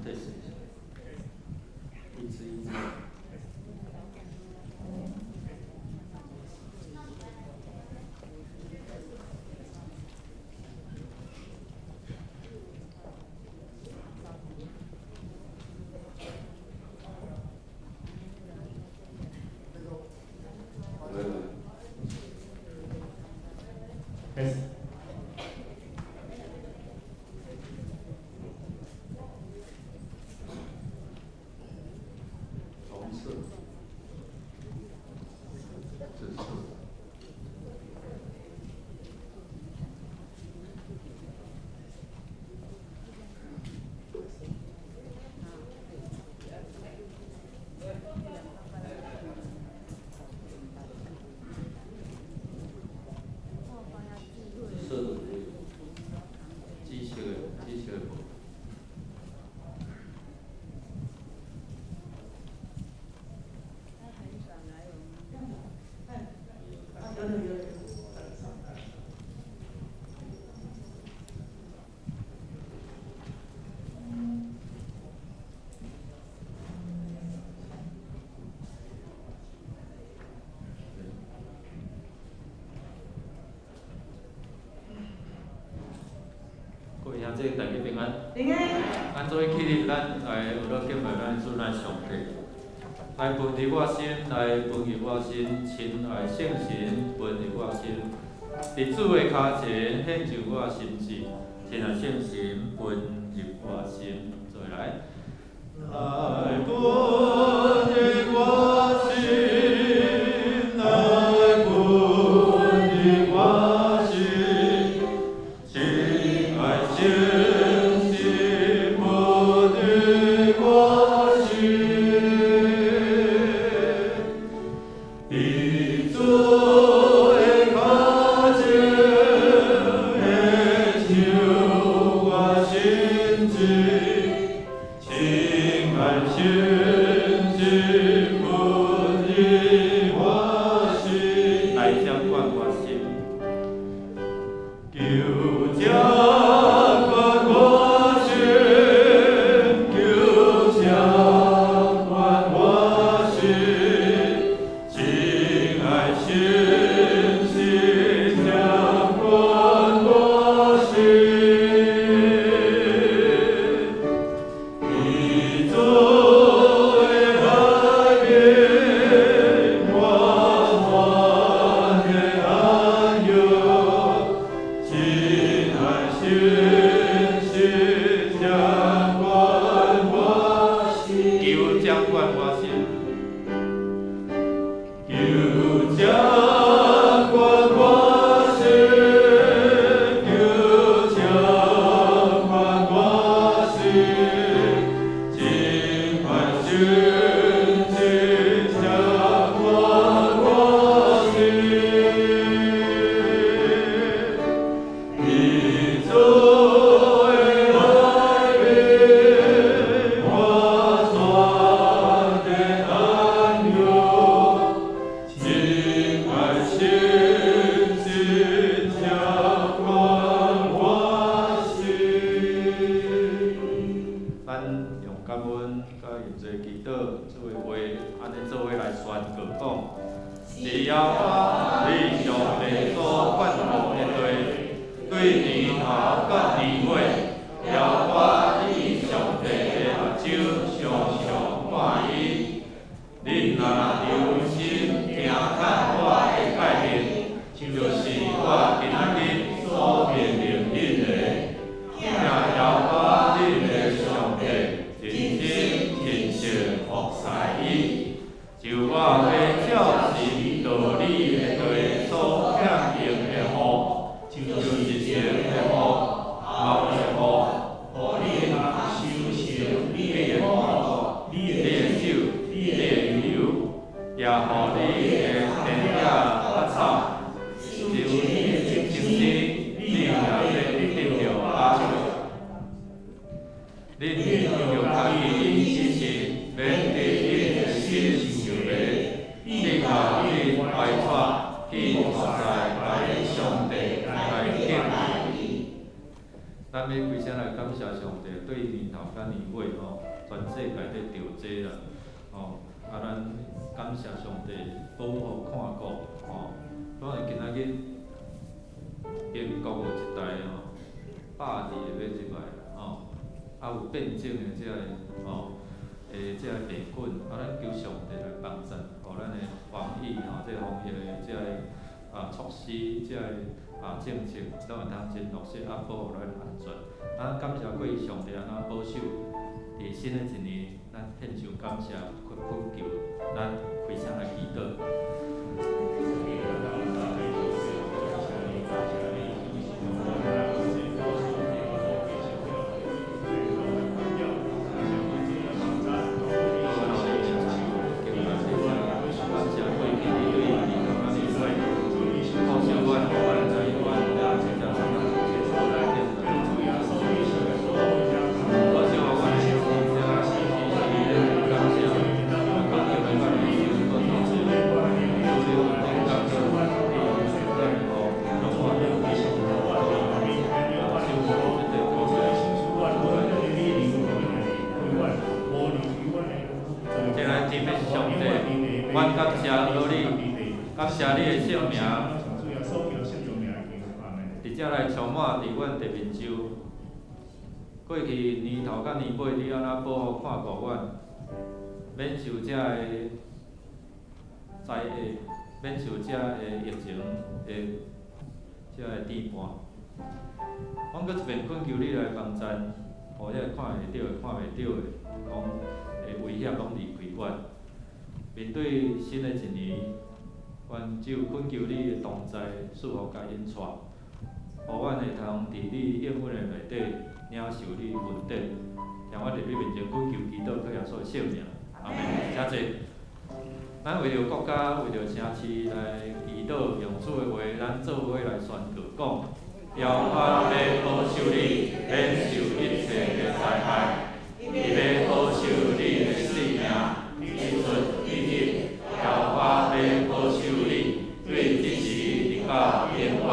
test 一下，一支一支。喂喂。开始。紅色、紫色。紫色的紫色的，紫色的無。有有有。各位兄弟，大家平安。平安。咱做伙起立，咱來學樂敬拜咱主咱上帝。來分入我心，來分入我心，親愛聖神分入我心。佇主的跤前獻上我心志，親愛聖神分入我心。再來。來分入我心，來分入我心，親愛聖神分入我心。佇主的跤前獻上我心志，親愛聖神分入我心，來掌管我心，求掌管我心，求掌管我心，親愛聖神掌管我心。佇主的內面，滿滿的安樂，親愛聖神掌管我心，求掌管我心，求掌管我心，求掌管我心，親愛聖神掌管我心。佇主的內面，滿全的安樂，親愛聖神掌管我心。咱用感恩佮認罪祈禱，主的話按呢做伙來宣告講：是耶和華你上帝所管轄的地，對年頭到年尾，耶和華你上帝的目睭常常看伊。恁若留心聽看我的誡命，就是我今仔日所命令恁的，聽耶和華恁的上帝，盡心盡性服侍伊，就我欲照時到你的地所聽見的雨，就是前的雨，後的雨，予你通收成你的五穀、你的酒、你的油，也予你的田野較草，只有你的情資，你也欲得著飽足。恁著家己謹慎，免得恁的心受迷，轉予恁歪跩去服侍別的上帝來敬拜。咱欲開聲來感謝上帝，對年頭佮年尾吼，全世界咧著災啦，吼，啊，咱感謝上帝保護看顧吼。可能今仔日英國有一台吼，百二个欲入來吼，啊有變種的這个吼，的這个病菌，啊，咱求上帝來幫贊，予咱的防疫吼，這個防疫的這个措施，這個政策，攏會當真落實，啊，保護咱安全。啊，感謝過去上帝按怎保守，佇新的一年，咱獻上感謝，懇求，咱開聲來祈禱。阮感謝阿你，感謝你的聖名，佇遮來充滿佇阮地面上。過去年頭佮年尾，你按怎保護看顧阮，免受遮个災厄，免受遮个疫情的遮个牽絆。阮閣一遍懇求你來幫贊，予遐個看會著的、看袂著的，講的威脅攏離開阮。面對新的一年，阮只有懇求你的同在，賜福佮引帶，予阮會通佇你應允的內底領受你恩典。聽阮佇你面前懇求祈禱，靠耶穌的聖名，阿們。請坐。咱為著國家、為著城市來祈禱，用主的話，咱做伙來宣告講：耶和華欲保守你，免受一切的災害；伊欲保守你的性命，日出日入，耶和華欲保守你，對這時直到永遠。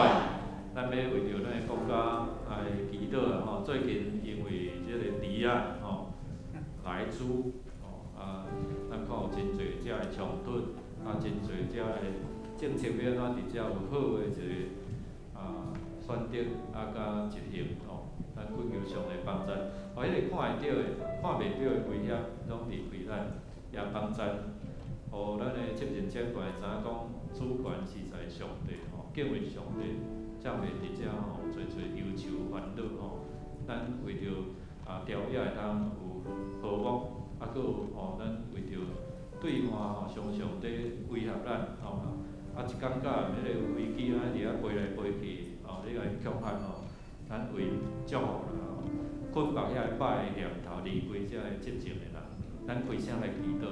咱欲為著咱的國家來祈禱啊！吼，最近因為這個豬仔吼萊豬吼啊，咱看有真濟遮的衝突，啊，真濟遮的政策欲按怎佇遮有好的一個選擇啊，佮執行吼，咱懇求上帝幫贊，予彼個看會著的、看袂著的威脅攏離開咱，也幫贊，予咱的執政長官會知影講主權是在上帝吼，敬畏上帝，才袂佇遮吼濟濟憂愁煩惱吼。咱為著朝野會當有和睦，啊，閣有吼，咱為著對岸吼常常佇威脅咱吼，啊，一工到暗彼個飛機按呢佇遐飛來飛去，吼，咧共𪜶恐嚇吼，咱為祝福啦吼，捆縛遐個歹的念頭，離開遮個執政的人，咱開聲來祈禱。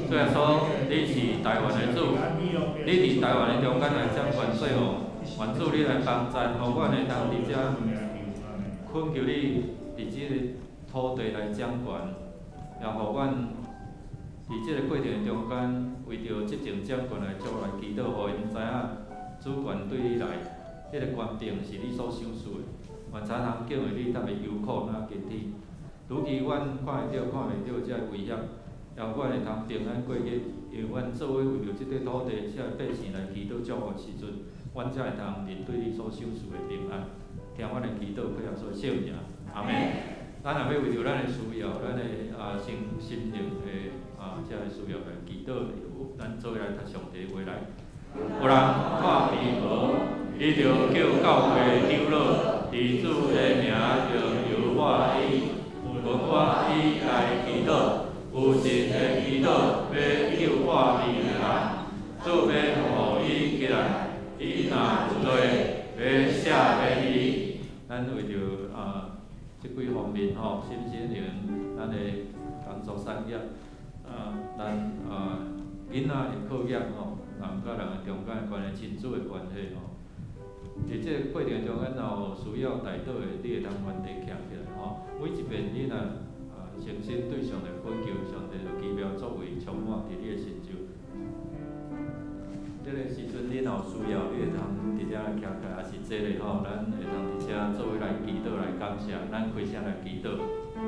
雖然說你是台灣的主，你佇台灣的中間來掌權做王，願主你來幫贊，予阮會當佇遮懇求你佇這个土地來掌權，也予阮佇這个過程中間，為著執政掌權來祝來祈禱，予𪜶知影主權對你來，彼個權柄是你所賞賜的，願常常敬畏你，才袂憂苦哪堅天。如今阮看會著、看袂著這個威脅，也予阮會通平安過日，因為阮做伙為著這塊土地、這個百姓來祈禱祝福的時陣，阮才會通面對你所賞賜的平安。聽阮的祈禱，靠耶穌的聖名，阿們。咱若欲為著咱的需要、咱的心心靈的這個需要來祈禱，咱做伙來讀上帝的話來。有人看病無，伊就叫教會長老，佇主的名用油抹伊，問我伊來祈禱。有信的祈禱欲救破病的人，主欲予伊起來。伊若有罪，欲赦免伊。咱為著啊，這幾方面吼，身心靈，咱的工作產業，啊，咱啊囡仔的課業吼，人佮人的中間的關係，親子的關係吼。佇這個過程中間，若有需要代禱的，你會當原地徛起來吼。每一遍你若啊誠心對上帝懇求，上帝就奇妙作為充滿佇你的心中。這個時陣你若有需要，你會通佇遮徛起來，抑是坐咧吼，咱會通佇遮做伙來祈禱來感謝，咱開聲來祈禱。感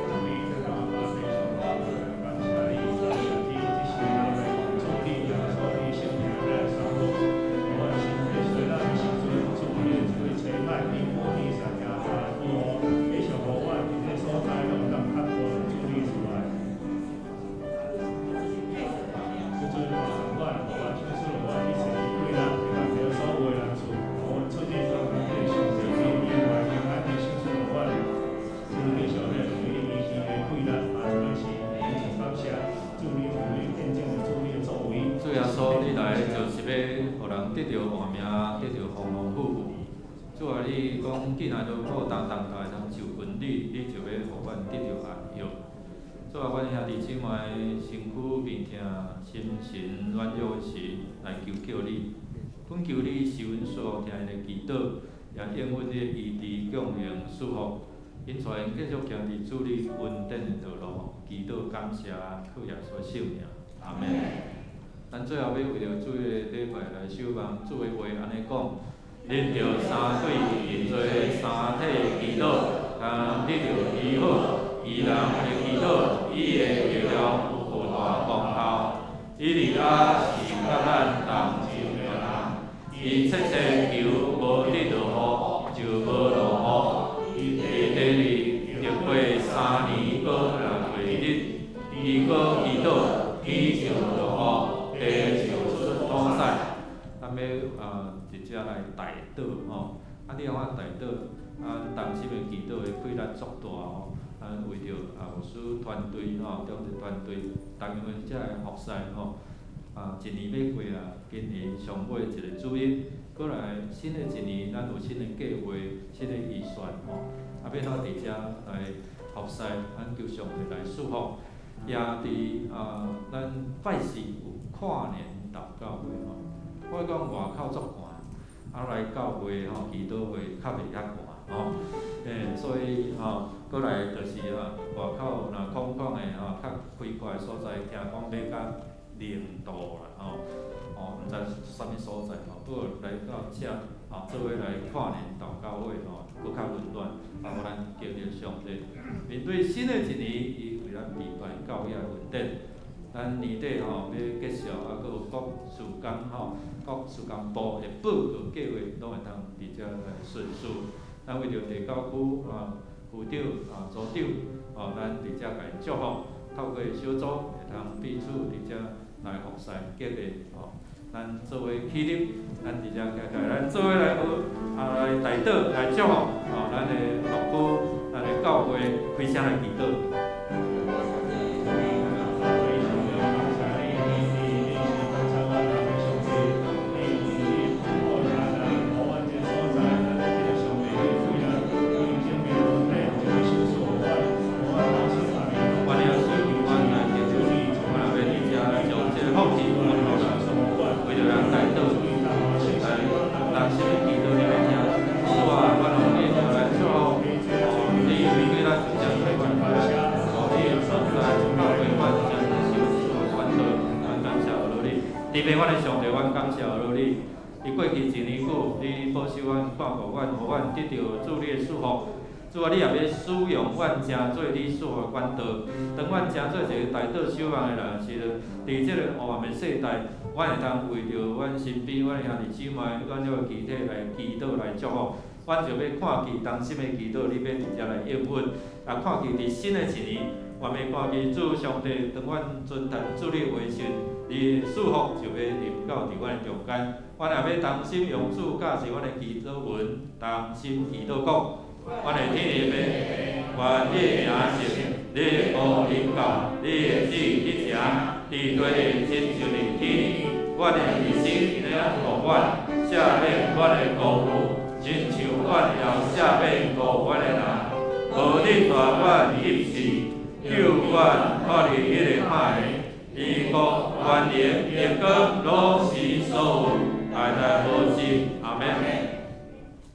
謝你，感謝你，這時咱來主你耶穌你聖名來三寶，予阮身體衰老的時陣，主你的這位差派天父天上行在保護，繼續予阮佇這所在攏會當較過主你慈愛。求主幫助阮，予阮賞賜予阮一切的貴人，會當得所有的難處，予阮出入當得上帝你以外平安的賞賜予阮。主繼續咧為你醫治的貴人，啊，這擺是非常感謝，主你賜你見證著主你的作為。主耶穌，你來就是欲予人得著活命，得著豐豐富富。主啊，你講既然勞苦擔重擔會通就近你，你就欲予阮得著安息。主啊，阮兄弟姊妹身軀病痛、心神軟弱時，來求叫你，懇求你是阮所聽的祈禱，也應允你的醫治、供應、祝福。𪜶帶𪜶繼續行佇主你恩典的道路，祈禱感謝，靠耶穌聖名，阿門。咱最後欲為著主的禮拜來守望，主的話按呢講：恁著三對認做三體祈禱，通得著醫好。義人的祈禱，伊的力量有大功效。以利亞是佮咱同情的人，伊切切求無得著雨，就無落雨。伊地裡得過3年閣6個月，伊閣祈禱，天就落雨，地就出土產。咱欲啊，佇遮來代禱吼，啊，你看代禱，啊，同心的祈禱的氣力足大吼。咱為著啊牧師團隊吼，長執團隊，逐阮遮的服侍吼，啊，一年欲過啊，今年上尾一個主日，閣來新的一年，咱有新的計劃、新的預算吼，啊，欲怎佇遮來服侍，咱求上帝來祝福，也佇啊，咱拜四有跨年禱告會吼，我講外口足寒，啊來教會吼，祈禱會較袂遐寒吼，所以吼，閣來就是啊，外口若空曠的吼，較開闊的所在，聽講欲甲0度啦吼，哦，毋知啥物所在吼，不過來到遮啊，做伙來跨年禱告會吼，閣較溫暖，啊，予咱經歷上帝面對新的一年，伊為咱預備教會的恩典。咱年底吼欲結束，啊，閣有各事工吼，各事工部的報告計劃，攏會通佇遮來順序。咱為著第九區啊，區長啊、組長，哦，咱佇遮共𪜶祝福，透過小組會通彼此佇遮來服侍激勵吼。咱做伙起立，咱佇遮徛起來，咱做伙來學啊來代禱來祝福，吼，咱的牧區、咱的教會開聲來祈禱。非常的感謝你，你你是觀察阮人的上帝，你是你保護咱人，予阮這個所在，咱這個上帝的貴人，你生命恩典就會賞賜予阮，予阮同心合意，阮耶穌，阮來祈求，阮也欲佇遮將這個福氣阮予人，為著咱代禱，來同心的祈禱你欲聽，主啊，阮予你來祝福，哦，你對咱真正阮，哦，你的所在，教會阮真正受賜管道，阮感謝阿你。特別阮的上帝，阮感謝阿你。佇過去一年久，你保守阮、看顧阮，予阮得著主你的祝福。主啊，你也欲使用阮，成做你祝福的管道。當阮成做一個代禱守望的人時陣，佇這個黑暗的世代，阮會通為著阮身邊、阮的兄弟姊妹、阮這個肢體來祈禱來祝福。阮就欲看見同心的祈禱，你欲佇遮來應允。也看見佇新的一年，願欲看見主上帝，當阮遵行主你話時，你的祝福就欲臨到佇阮的中間。阮也欲同心用主教示阮的祈禱文，同心祈禱講：阮的天父，願你的名聖，你的國臨到，你的旨意行，佇地親像佇天。阮的日時，予阮，赦免阮的辜负，親像阮也赦免辜負阮的人。無你帶阮入試，救阮脫離彼个歹的。因國、權能、榮光，攏是所有，代代無盡。阿們。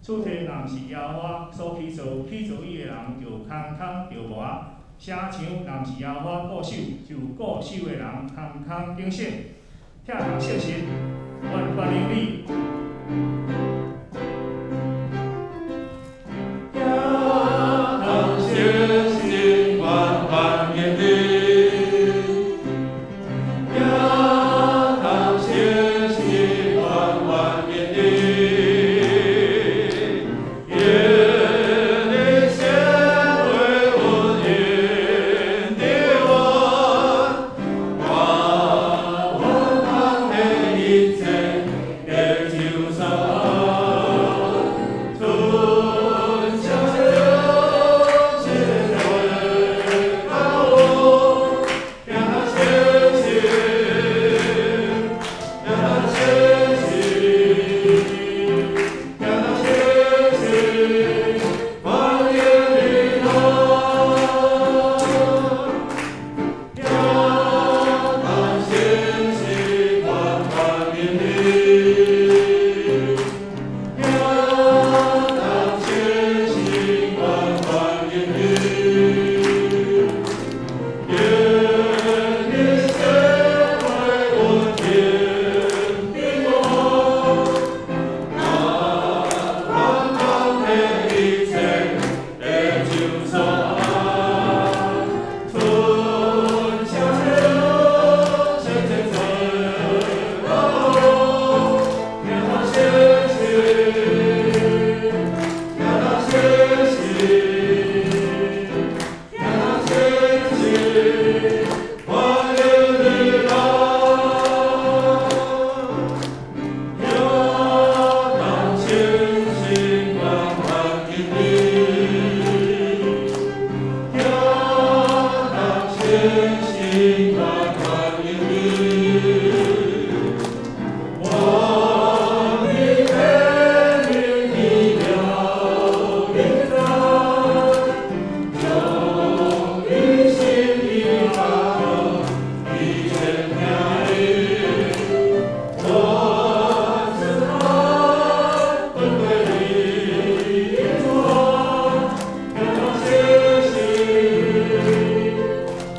出體若毋是耶和華所起造，起造伊的人就空空著磨；城牆若毋是耶和華固守，就固守的人空空警醒。拆項信息，願歡迎你。拆項信息，願歡迎你。拆項信息，願歡迎你。願你顯為阮引導阮，帶阮脫離一切的咒詛。出聲信話教我，聽信息，聽信息，聽信息，歡迎你來。拆項信息，願歡迎你。拆項信息，願歡迎你。願你顯為阮引導我，帶阮脫離一切的咒詛。出聲信息教我，聽信息，聽信息，聽信息，歡迎你來。拆項信息，願歡迎你。拆項信息，願歡迎你。我的天命了臨在，用你心意發一切聽你。我只愛跟隨你主，聽信息，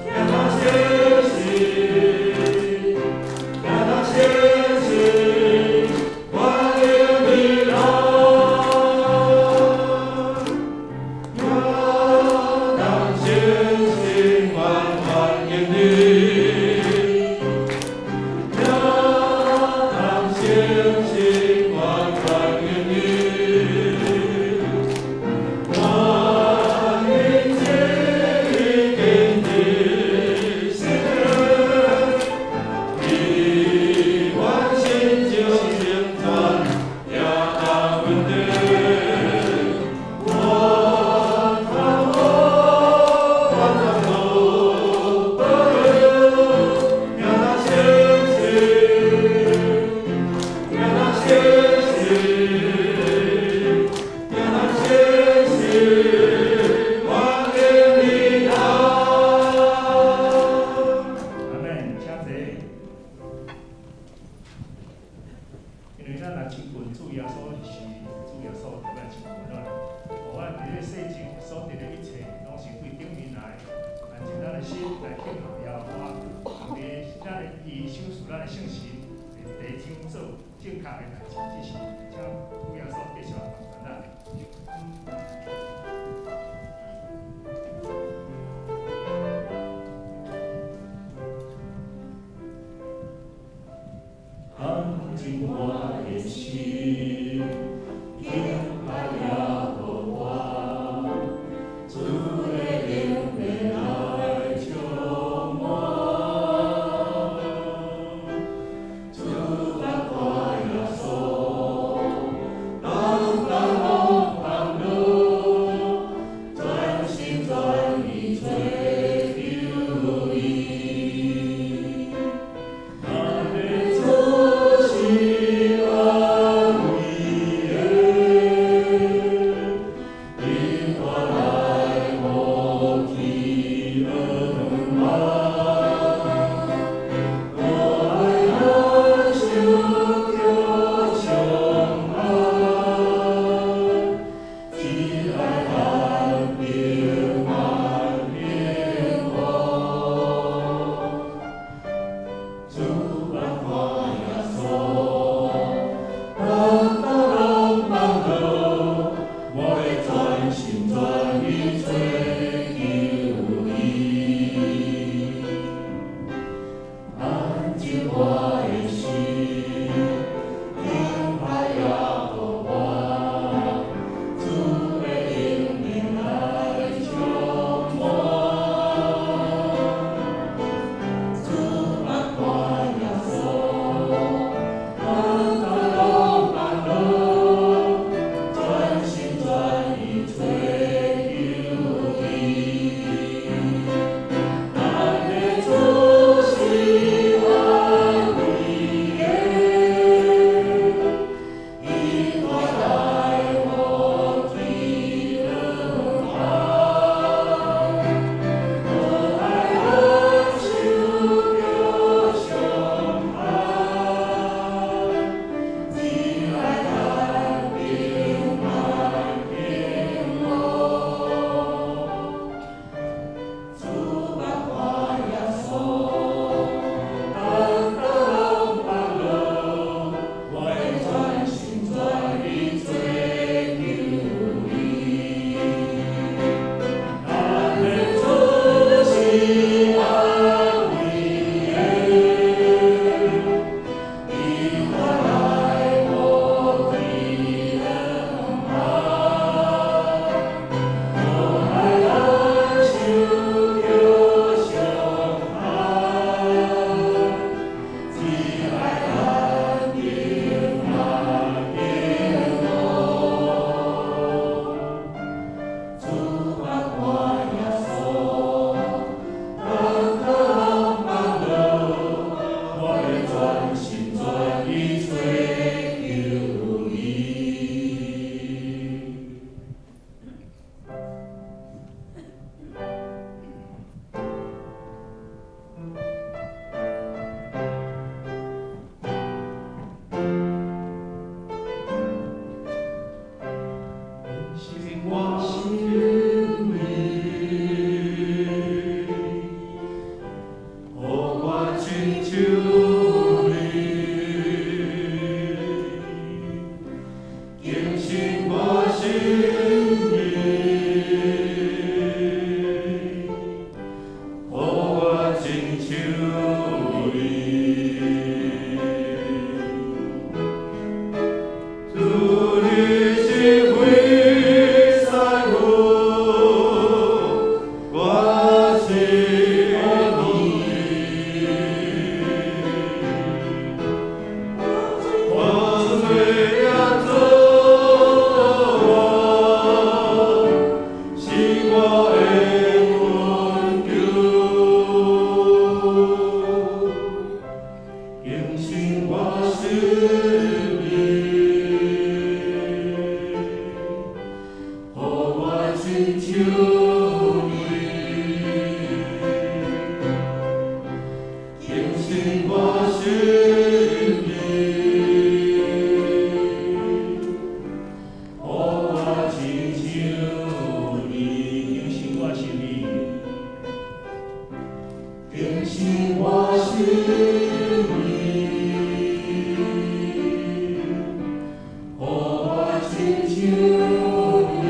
聽信息，聽信息，歡迎你來。拆項信息，願歡迎你。拆項信息，願歡迎你。我的旨意堅定信，以阮心就成全，也答阮的。我看我完全無保留，聽信息，聽信息，聽信息，歡迎你來。阿們，請坐。因為咱若親近主耶穌，是主耶穌特別親近咱。予咱佇咧世上所得的一切，攏是對頂面來，按照咱的心來敬候耶和華，特別咱的伊賞賜咱的聖神，會提醒做正確的代誌，這是請主耶穌繼續來幫助咱。安靜我的心，敬拜耶和華，主的靈欲來充滿，主啊看耶穌，當當攏放落，專心專意追求伊。咱的主是愛。你是惠師傅，我是徒兒。我做做我，是我的困求。更新我心意，予我親像你。更新我心意，予我親像你。更新我心意，更新我心意，予我親像你。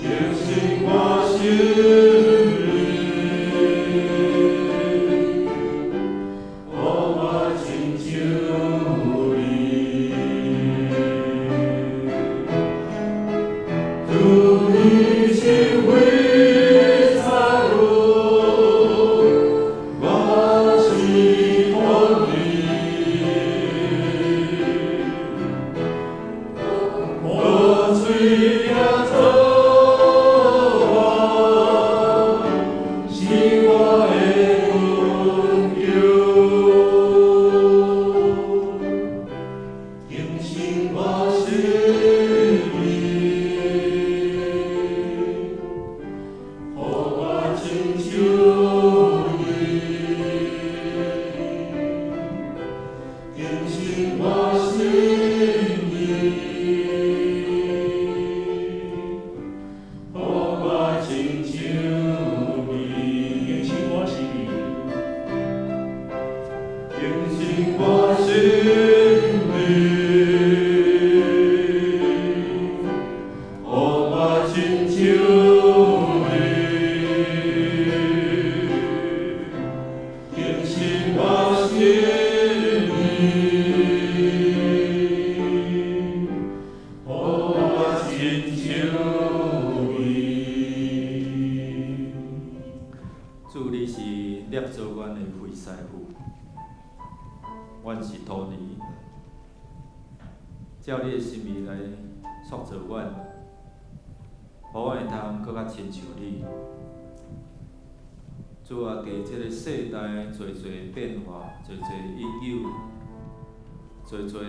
更新我心意，予我親像你。主你是惠師傅，我是徒兒。无喙仔做我，是我的困求。更新我心意，予我亲像你。更新我心意，予我亲像你。更新我心意，更新我心意，予我亲像你。更新我心意，予我亲像你。主，你是捏造阮的惠師傅，阮是土泥，照你的心意來塑造阮，予阮會通閣較親像你。主啊，佇這個世代濟濟變化，濟濟引誘，濟濟會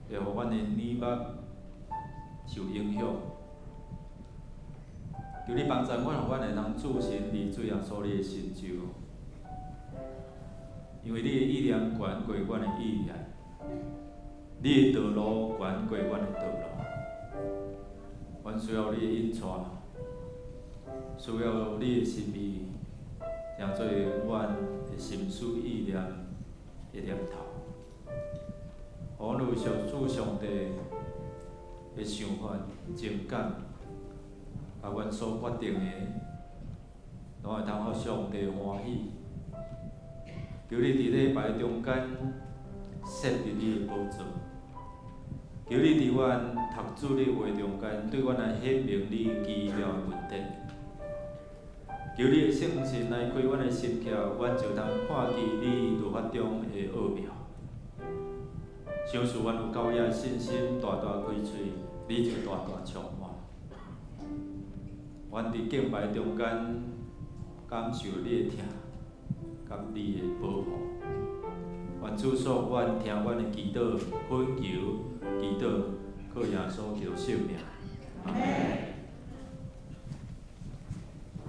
予阮的耳目受影響。求你幫助阮，予阮會通置身佇主耶穌你的神州。因為你的意念懸過阮的意念，你的道路懸過阮的道路。阮需要你的引帶，需要你的心意，成做阮的心思意念的念頭。予阮有上主上帝的想法、情感，啊，阮所決定的，攏會通予上帝歡喜。求你佇禮拜中間設立你的寶座，求你佇阮讀主你話中間，對阮來顯明你奇妙的問題。求你的聖神來開阮的心竅，阮就通看見你律法中的奧妙。賞賜阮有夠額的信心，大大開喙，你就大大充滿。阮佇敬拜中間感受你的疼，佮你的保護。願主賜阮聽阮的祈禱，懇求祈禱，靠耶穌基督聖名。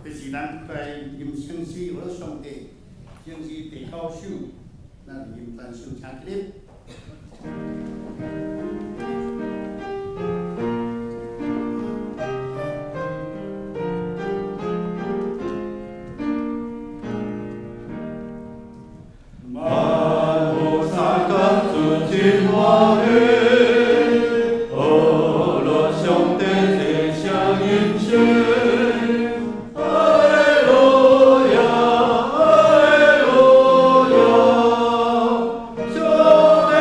這是咱來吟聖詩，我上帝，聖詩第九首，咱吟單首，請起立。萬有三工盡真歡喜，學樂上帝這聲音聲。哈利路亞，哈利路亞，上帝。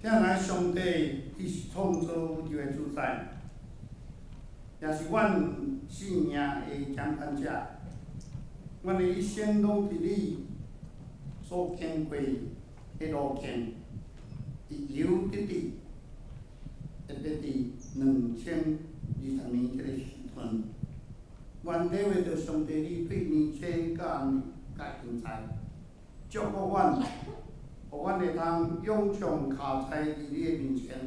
聽來上帝，伊是創造宇宙的主宰，也是阮性命的掌權者。阮的一生攏佇你所經過的路徑，自由得佇，特別佇2020年這个時陣，阮體會到上帝你對年輕佮佮現在祝福阮，予阮會通勇將跤在佇你的面前。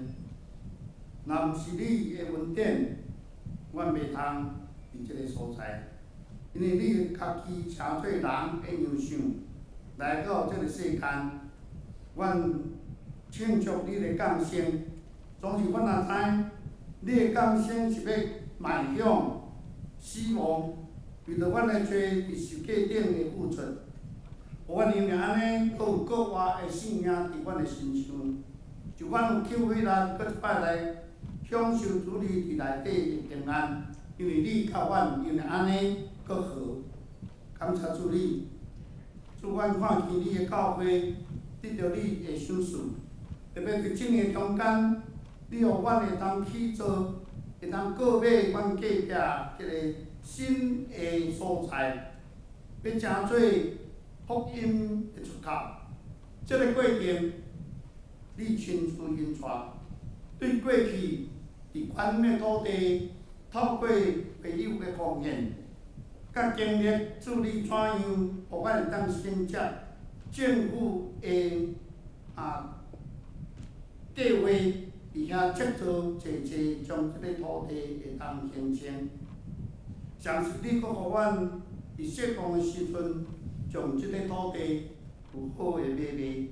若毋是你的恩典，阮袂通佇這个所在，因為你家己成做人的樣相來到這個世間，阮慶祝你的降生。總是阮也知，你的降生是欲邁向死亡，為著阮的罪佇十架頂的付出，予阮因為按呢，閣有閣活的性命佇阮的身上，就阮有救回來，閣一擺來享受主你佇內底的平安，因為你佮阮因為按呢閣和，感謝主你，主阮看見你的教會得著你的賞賜，特別佇這年中間，你予阮會當起造，會當購買阮隔壁這个新的所在，欲成做福音的出口。這个過程，你親自引帶，對過去佇阮的土地，透過朋友的奉獻，佮經歷主你怎樣，予阮會當承接政府的計劃，佇遐築造濟濟，將這個土地會當形成。相信你閣予阮佇適當的時陣，將這個土地有好的買賣，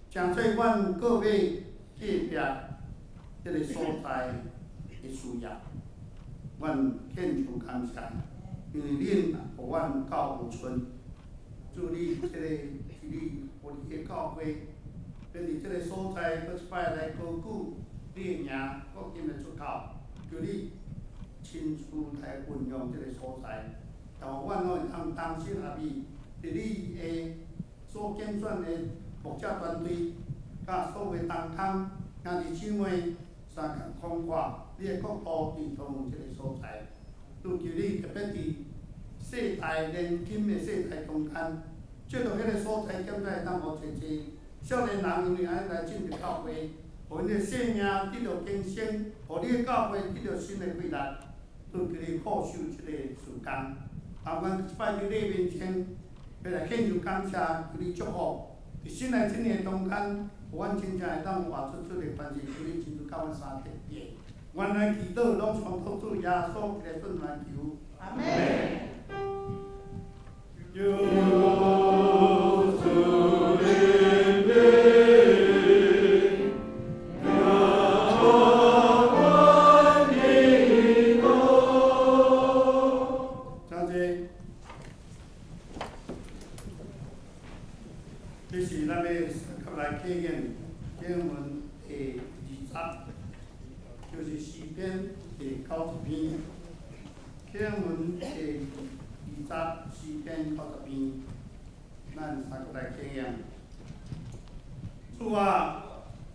成做阮購買隔壁這個所在的事業。阮獻上感謝，因為恁予阮夠有剩。主你這个是你予你的教會，欲佇這个所在，閣一擺來高舉你的名，福音的出口，求你親自來運用這个所在，讓阮攏會通同心合意，佇你的所揀選的牧者團隊，佮所有同工兄弟姊妹，相共擴闊你的國度佇桃園這个所在。主求你特別佇世代年輕的世代中間，藉著彼个所在，敢才會當予濟濟少年人因為按呢來進入教會，予𪜶的生命得著更新，予你的教會得著新的氣力。主求你保守這个事工，啊，阮這擺佇你面前，欲來獻上感謝，求你祝福。佇新的一年中間，予阮真正會當活出這個關係，求你親自佮阮相特別。阮來祈禱，攏奉靠主耶穌基督來求。阿門。求主憐憫，求阮的國。請坐。這是咱欲來體驗經文第二十，就是詩篇第90篇。經文第二十，詩篇90篇，咱三個來體驗。主啊，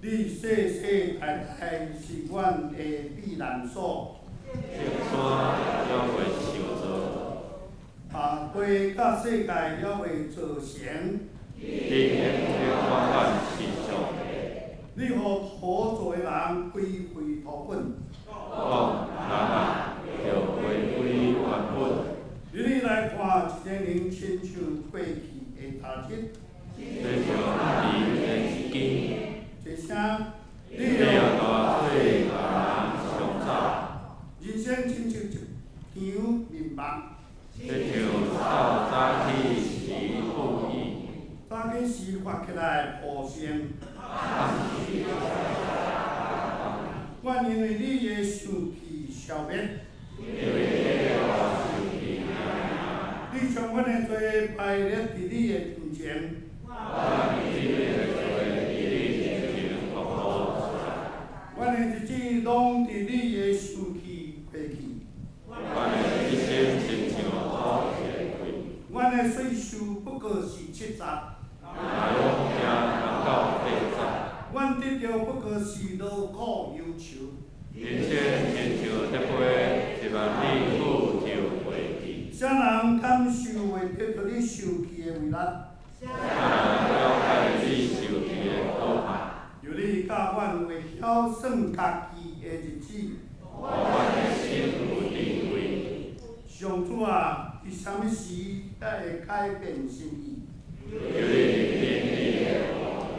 你世世代代是阮的避難所。聖山猶未受造。啊，地佮世界猶未造成。你顯明阮是上帝。你予土造的人歸回土本。講人啊，著回歸原本。你來看一個人親像過去的頭日。親像伊的一更。一聲，你若大做人上早。人生親像一場眠夢。親像透早起時霧雨。早起時發起來雨聲。阮因為你的受氣消滅。因為你的大受氣。你將阮的罪排列佇你的面前。阮這个罪佇你面前暴露出來。阮的日子攏佇你的受氣過去。阮的一生親像土的氣。阮的歲數不過是70。若攏行到80。阮得著不過是勞苦憂愁。人生親像蝶飛，一萬里久就過去。啥人感受袂得著你受氣的為力？啥人了解你受氣的苦難？求你教阮會曉算家己的日子。予阮的心有智慧。上主啊，佇啥物時才會改變心意？求你聆聽你的話語。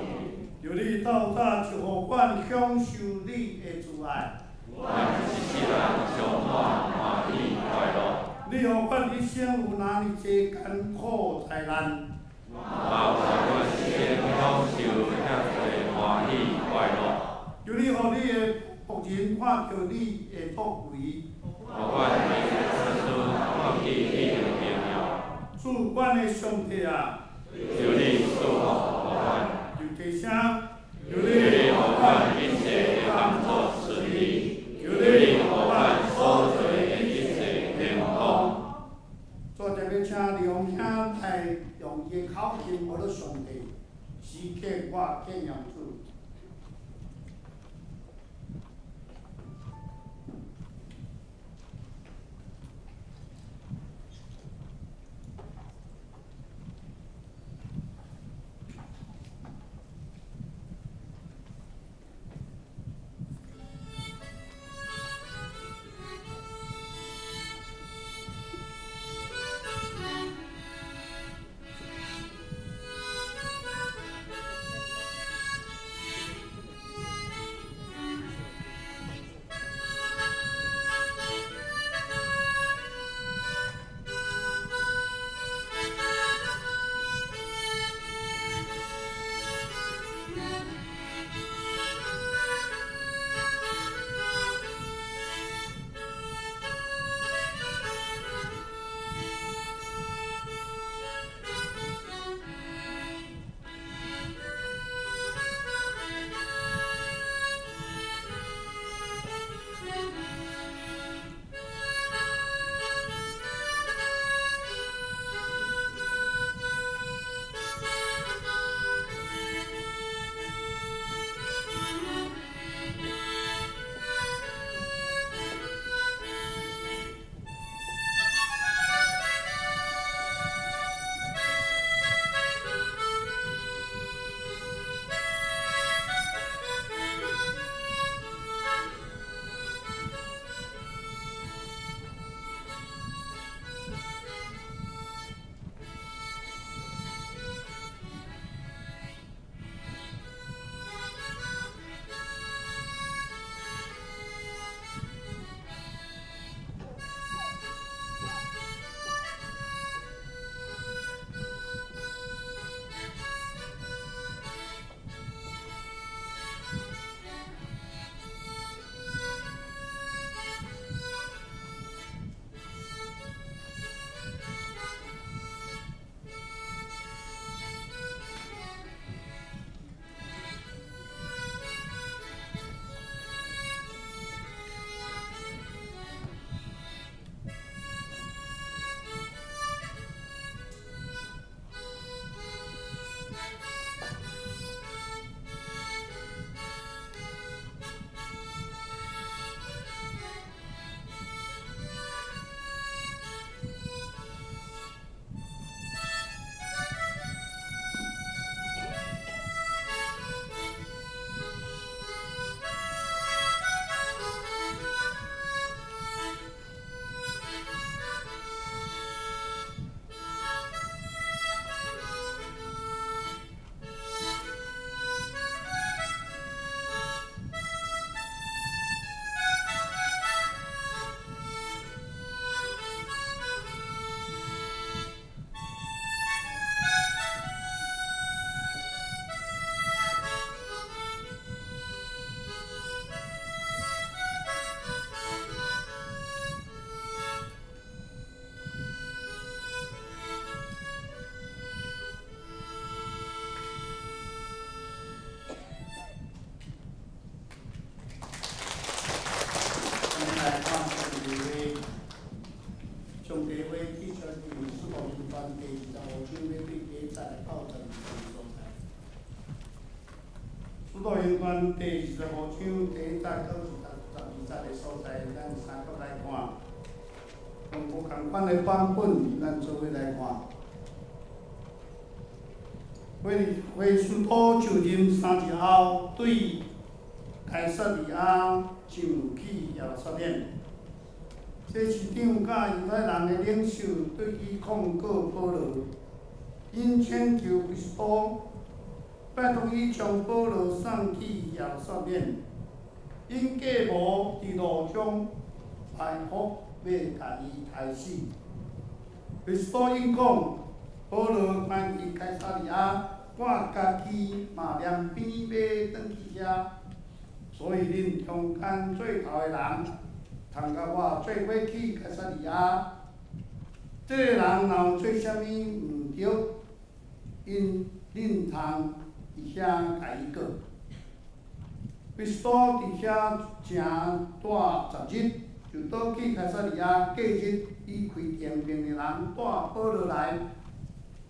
求你透早就予阮享受你的慈愛。阮一世人充滿歡喜快樂。你予阮一生有若爾濟艱苦災難。嘛予阮一生享受遐濟歡喜快樂。求你予你的僕人看著你的作為。予阮的子孫看見你的榮耀。主，阮的上帝啊！求你賜福予阮。求提聲。求你予阮一切的工作順利。求你予阮所做的一切成功。做特別請李榮兄來用伊的口琴學了上帝，時刻我敬仰主。來看上帝話，上帝話記載佇使徒行傳第25章，欲對第一節來到第二節所在。使徒行傳第25章第一節到12節的所在，咱三國來看。用無仝款的版本，咱做伙來看。非斯都就任3日後，對該撒利亞上去耶路撒冷。祭司長佮猶太人的領袖對伊控告保羅，𪜶請求非斯都，拜託伊將保羅送去耶路撒冷。𪜶計謀佇路中埋伏，欲共伊刣死。非斯都應講，保羅關佇該撒利亞，我家己嘛連邊欲轉去遐，所以恁中間做頭的人，通佮我做伙去該撒利亞。這个人若有做啥物毋著，恁通佇遐共伊告。非斯都佇遐成蹛10日，就倒去該撒利亞。隔日，伊開庭命令人帶保羅來。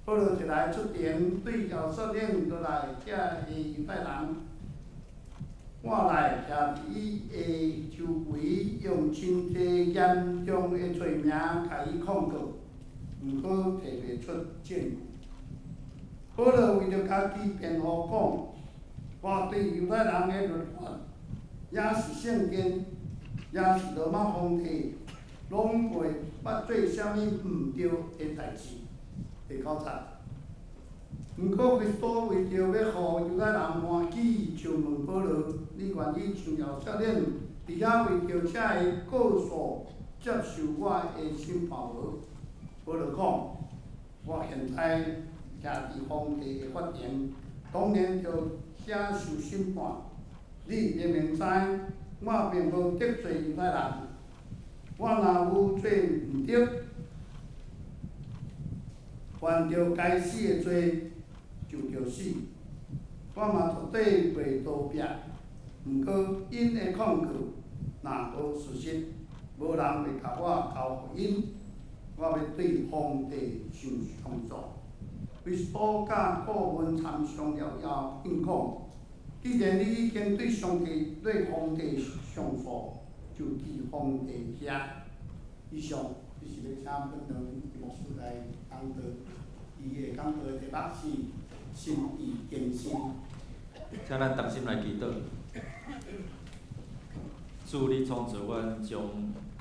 保羅一來出庭，對耶路撒冷落來遮的猶太人，我來徛佇伊的周圍，用真濟嚴重的罪名共伊控告，毋過提袂出證據。保羅為著家己辯護講：我對猶太人的律法，抑是聖殿，抑是羅馬皇帝，攏袂捌做啥物毋著的代誌。第9節。毋過非斯都為著欲予猶太人歡喜，就問保羅：你願意上耶路撒冷，佇遐為著這个告訴接受我的審判無？保羅講：我現在徛佇皇帝的法庭，當然著遐受審判。你明明知，我並無得罪猶太人，我若有做毋著，犯著該死的罪，就著死。我嘛絕對袂逃避。毋過𪜶的控告若無事實，無人會共我交予𪜶。我欲對皇帝上上訴。非斯都佮顧問參商了後，應講：既然你已經對上帝、對皇帝上訴，就去皇帝遐。以上，這是欲請本堂牧師來講道，伊會講道的題目是心意更新。請咱同心來祈禱。主，你創造阮，將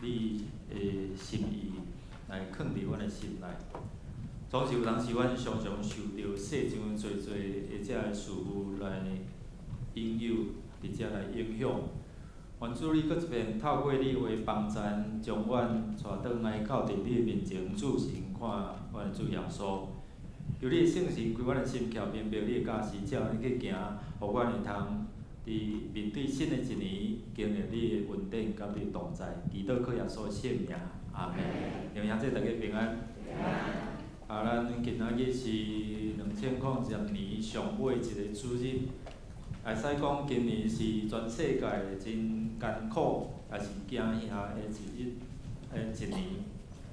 你的心意來囥佇阮的心內。總是有當時，阮常常受著世上濟濟的這个事物來引誘，佇遮來影響。願主你閣一遍透過你話幫贊，將阮帶轉來到佇你的面前，注神看阮的主耶穌。求你的聖神開阮的心竅，明白你的教示，照你去行，予阮會通佇面對新的一年，經歷你的恩典佮你的同在。祈禱靠耶穌聖名，阿門。願兄弟大家平安。啊，咱今仔日是2010年上尾一个主日，會使講今年是全世界真艱苦，也是驚嚇的一日，的一年。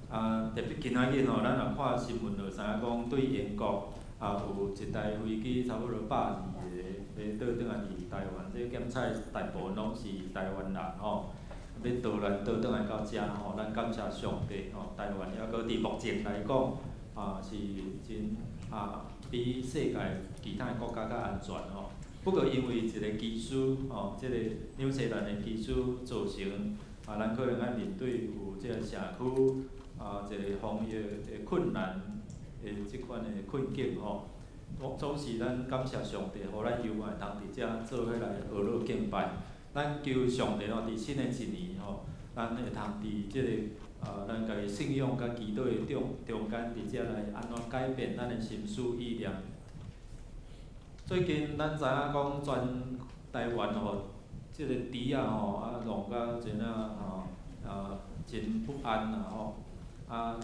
啊，特別今仔日吼，咱若看新聞就知影講，對英國啊有一台飛機差不多120個欲倒轉來佇台灣，這檢查大部分攏是台灣人吼，欲逃難倒轉來到遮吼，咱感謝上帝吼，台灣猶閣佇目前來講啊是真啊比世界其他的國家較安全吼。不過因為一个機師吼，這个紐西蘭的機師造成啊，咱可能愛面對有這个社區啊一个防疫的困難的這款的困境吼。總是咱感謝上帝，予咱猶會通佇遮做伙來學樂敬拜。咱求上帝吼，佇新的一年吼，咱會通佇這个啊，咱家己信仰佮祈禱的中中間，佇遮來按怎改變咱的心思意念。最近咱知影講全台灣吼，這个豬仔吼啊弄甲真啊吼啊真不安啦吼啊！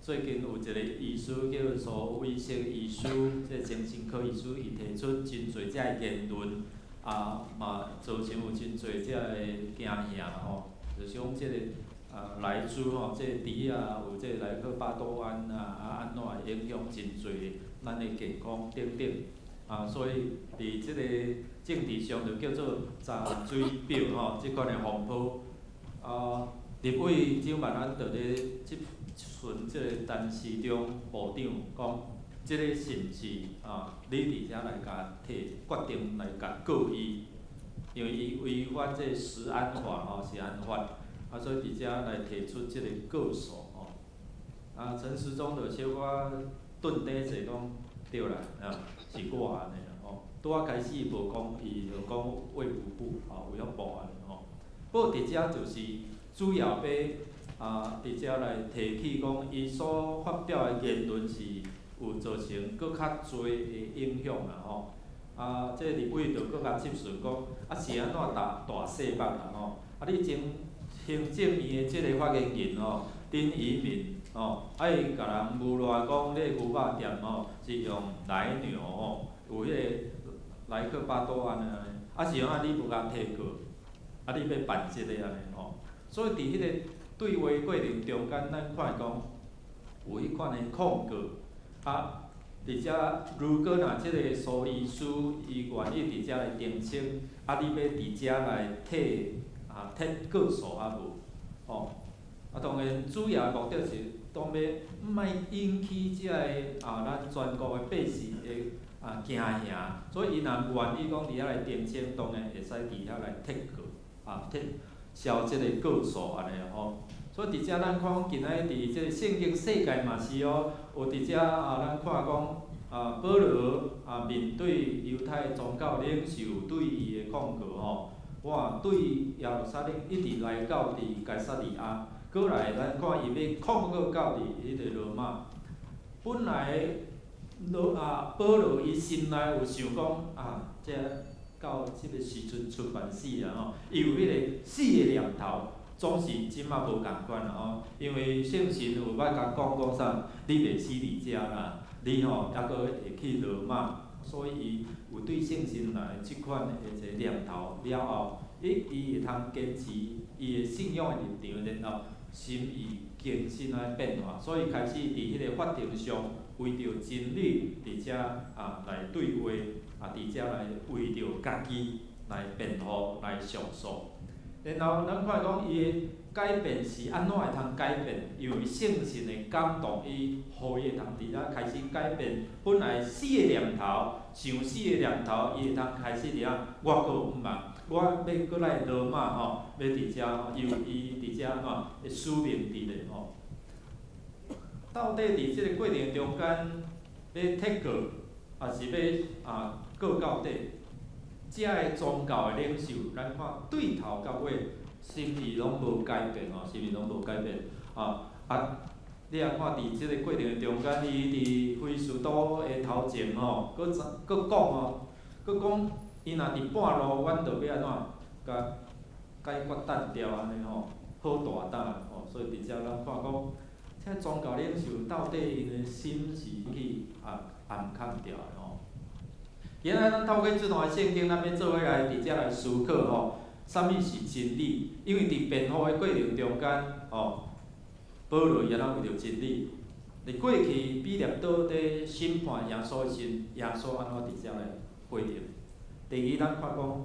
最近有一个醫師叫蘇偉適醫師，這个精神科醫師，伊提出真濟這个言論，啊嘛造成有真濟這个驚嚇吼，就是講這个啊萊豬吼，這個豬仔有這個萊克巴多胺啊，啊按怎會影響真濟咱的健康等等。啊，所以佇這個政治上就叫做查水表吼，這款的風波。啊，立委蔣萬安就咧質詢這個陳時中部長講，這個是毋是啊？你佇遮來共提決定來共告伊，因為伊違反這個食安法吼，食安法，啊，所以佇遮來提出這個告訴吼。啊，陳時中就小可頓底者講，對啦，啊，是我按呢啦吼。拄仔開始無講，伊就講衛福部吼，衛福部按呢吼。不過佇遮就是主要欲啊，佇遮來提起講，伊所發表的言論是有造成閣較濟的影響啦吼。啊，這個立委就閣較質詢講，啊是按怎大大細目啦吼？啊，你前行政院的這個發言人吼，林宜民吼，啊伊共人誣賴講，你的牛肉店吼是用萊牛吼，有彼個萊克巴多胺按呢，啊是按怎你無共提告？啊，你欲辦這個按呢吼？所以佇彼個對話過程中間，咱看講有彼款的控告，啊，佇遮如果若這個蘇醫師伊願意佇遮來澄清，啊，你欲佇遮來提啊提告訴啊無？吼，啊，當然主要的目的是當欲毋愛引起這个啊咱全國的百姓的啊驚嚇，所以伊若願意講佇遐來澄清，當然會使佇遐來提告啊撤銷這個告訴按呢吼。所以佇遮咱看今仔日佇這個聖經世界嘛是哦，有佇遮啊，咱看講啊，保羅啊面對猶太宗教領袖對伊的控告吼，哇，對耶路撒冷一直來到佇該撒利亞，閣來咱看伊欲控告到佇彼個羅馬。本來羅啊保羅伊心內有想講啊，這到這個時陣出辦死啊吼，伊有彼個死的念頭。總是這馬無仝款啦吼，因為聖神有捌共講講啥，你袂死佇遮啦，你吼猶閣會去羅馬，所以伊有對聖神來這款的一個念頭了後，伊伊會通堅持伊的信仰的立場，然後心意更新來變化，所以開始佇彼個法庭上為著真理佇遮啊來對話，啊佇遮來為著家己來辯護來上訴。然後咱看講伊的改變是按怎會通改變？因為聖神的感動伊，予伊會通佇遮開始改變。本來死的念頭，想死的念頭，伊會通開始佇遐，我閣毋茫，我欲閣來羅馬吼，欲佇遮由伊佇遮按怎的使命佇咧吼。到底佇這個過程中間，欲撤告，抑是欲啊告到底？遮个宗教的領袖，咱看對頭到尾心意攏無改變吼，心意攏無改變啊啊！你若看佇這個過程中間，伊佇菲斯都的頭前吼，閣閣講吼，閣講伊若佇半路，阮就欲按怎，共解決彈掉按呢吼，好大膽吼！所以佇遮咱看講，這宗教領袖到底𪜶的心是去啊暗崁掉的吼。今仔日咱透過這段聖經，咱欲做伙來佇遮來思考吼，啥物是真理？因為佇辯護的過程中間，吼，保羅伊按怎為著真理？佇過去彼列多佇審判耶穌的時陣，耶穌按怎佇遮來回應？第二，咱看講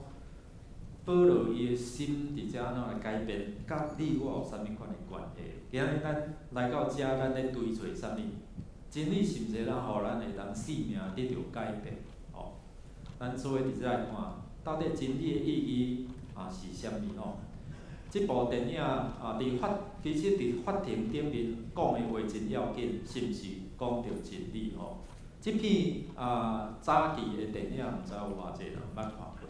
保羅伊的心佇遮按怎來改變，佮你我有啥物款的關係？今仔日咱來到遮，咱咧追揣啥物？真理是毋是咱予咱會當生命得著改變？咱做伙佇遮來看，到底真理的意義啊是啥物吼？這部電影啊，佇法其實佇法庭頂面講的話真要緊，是毋是講著真理吼？這片啊早期的電影，毋知有偌濟人捌看過，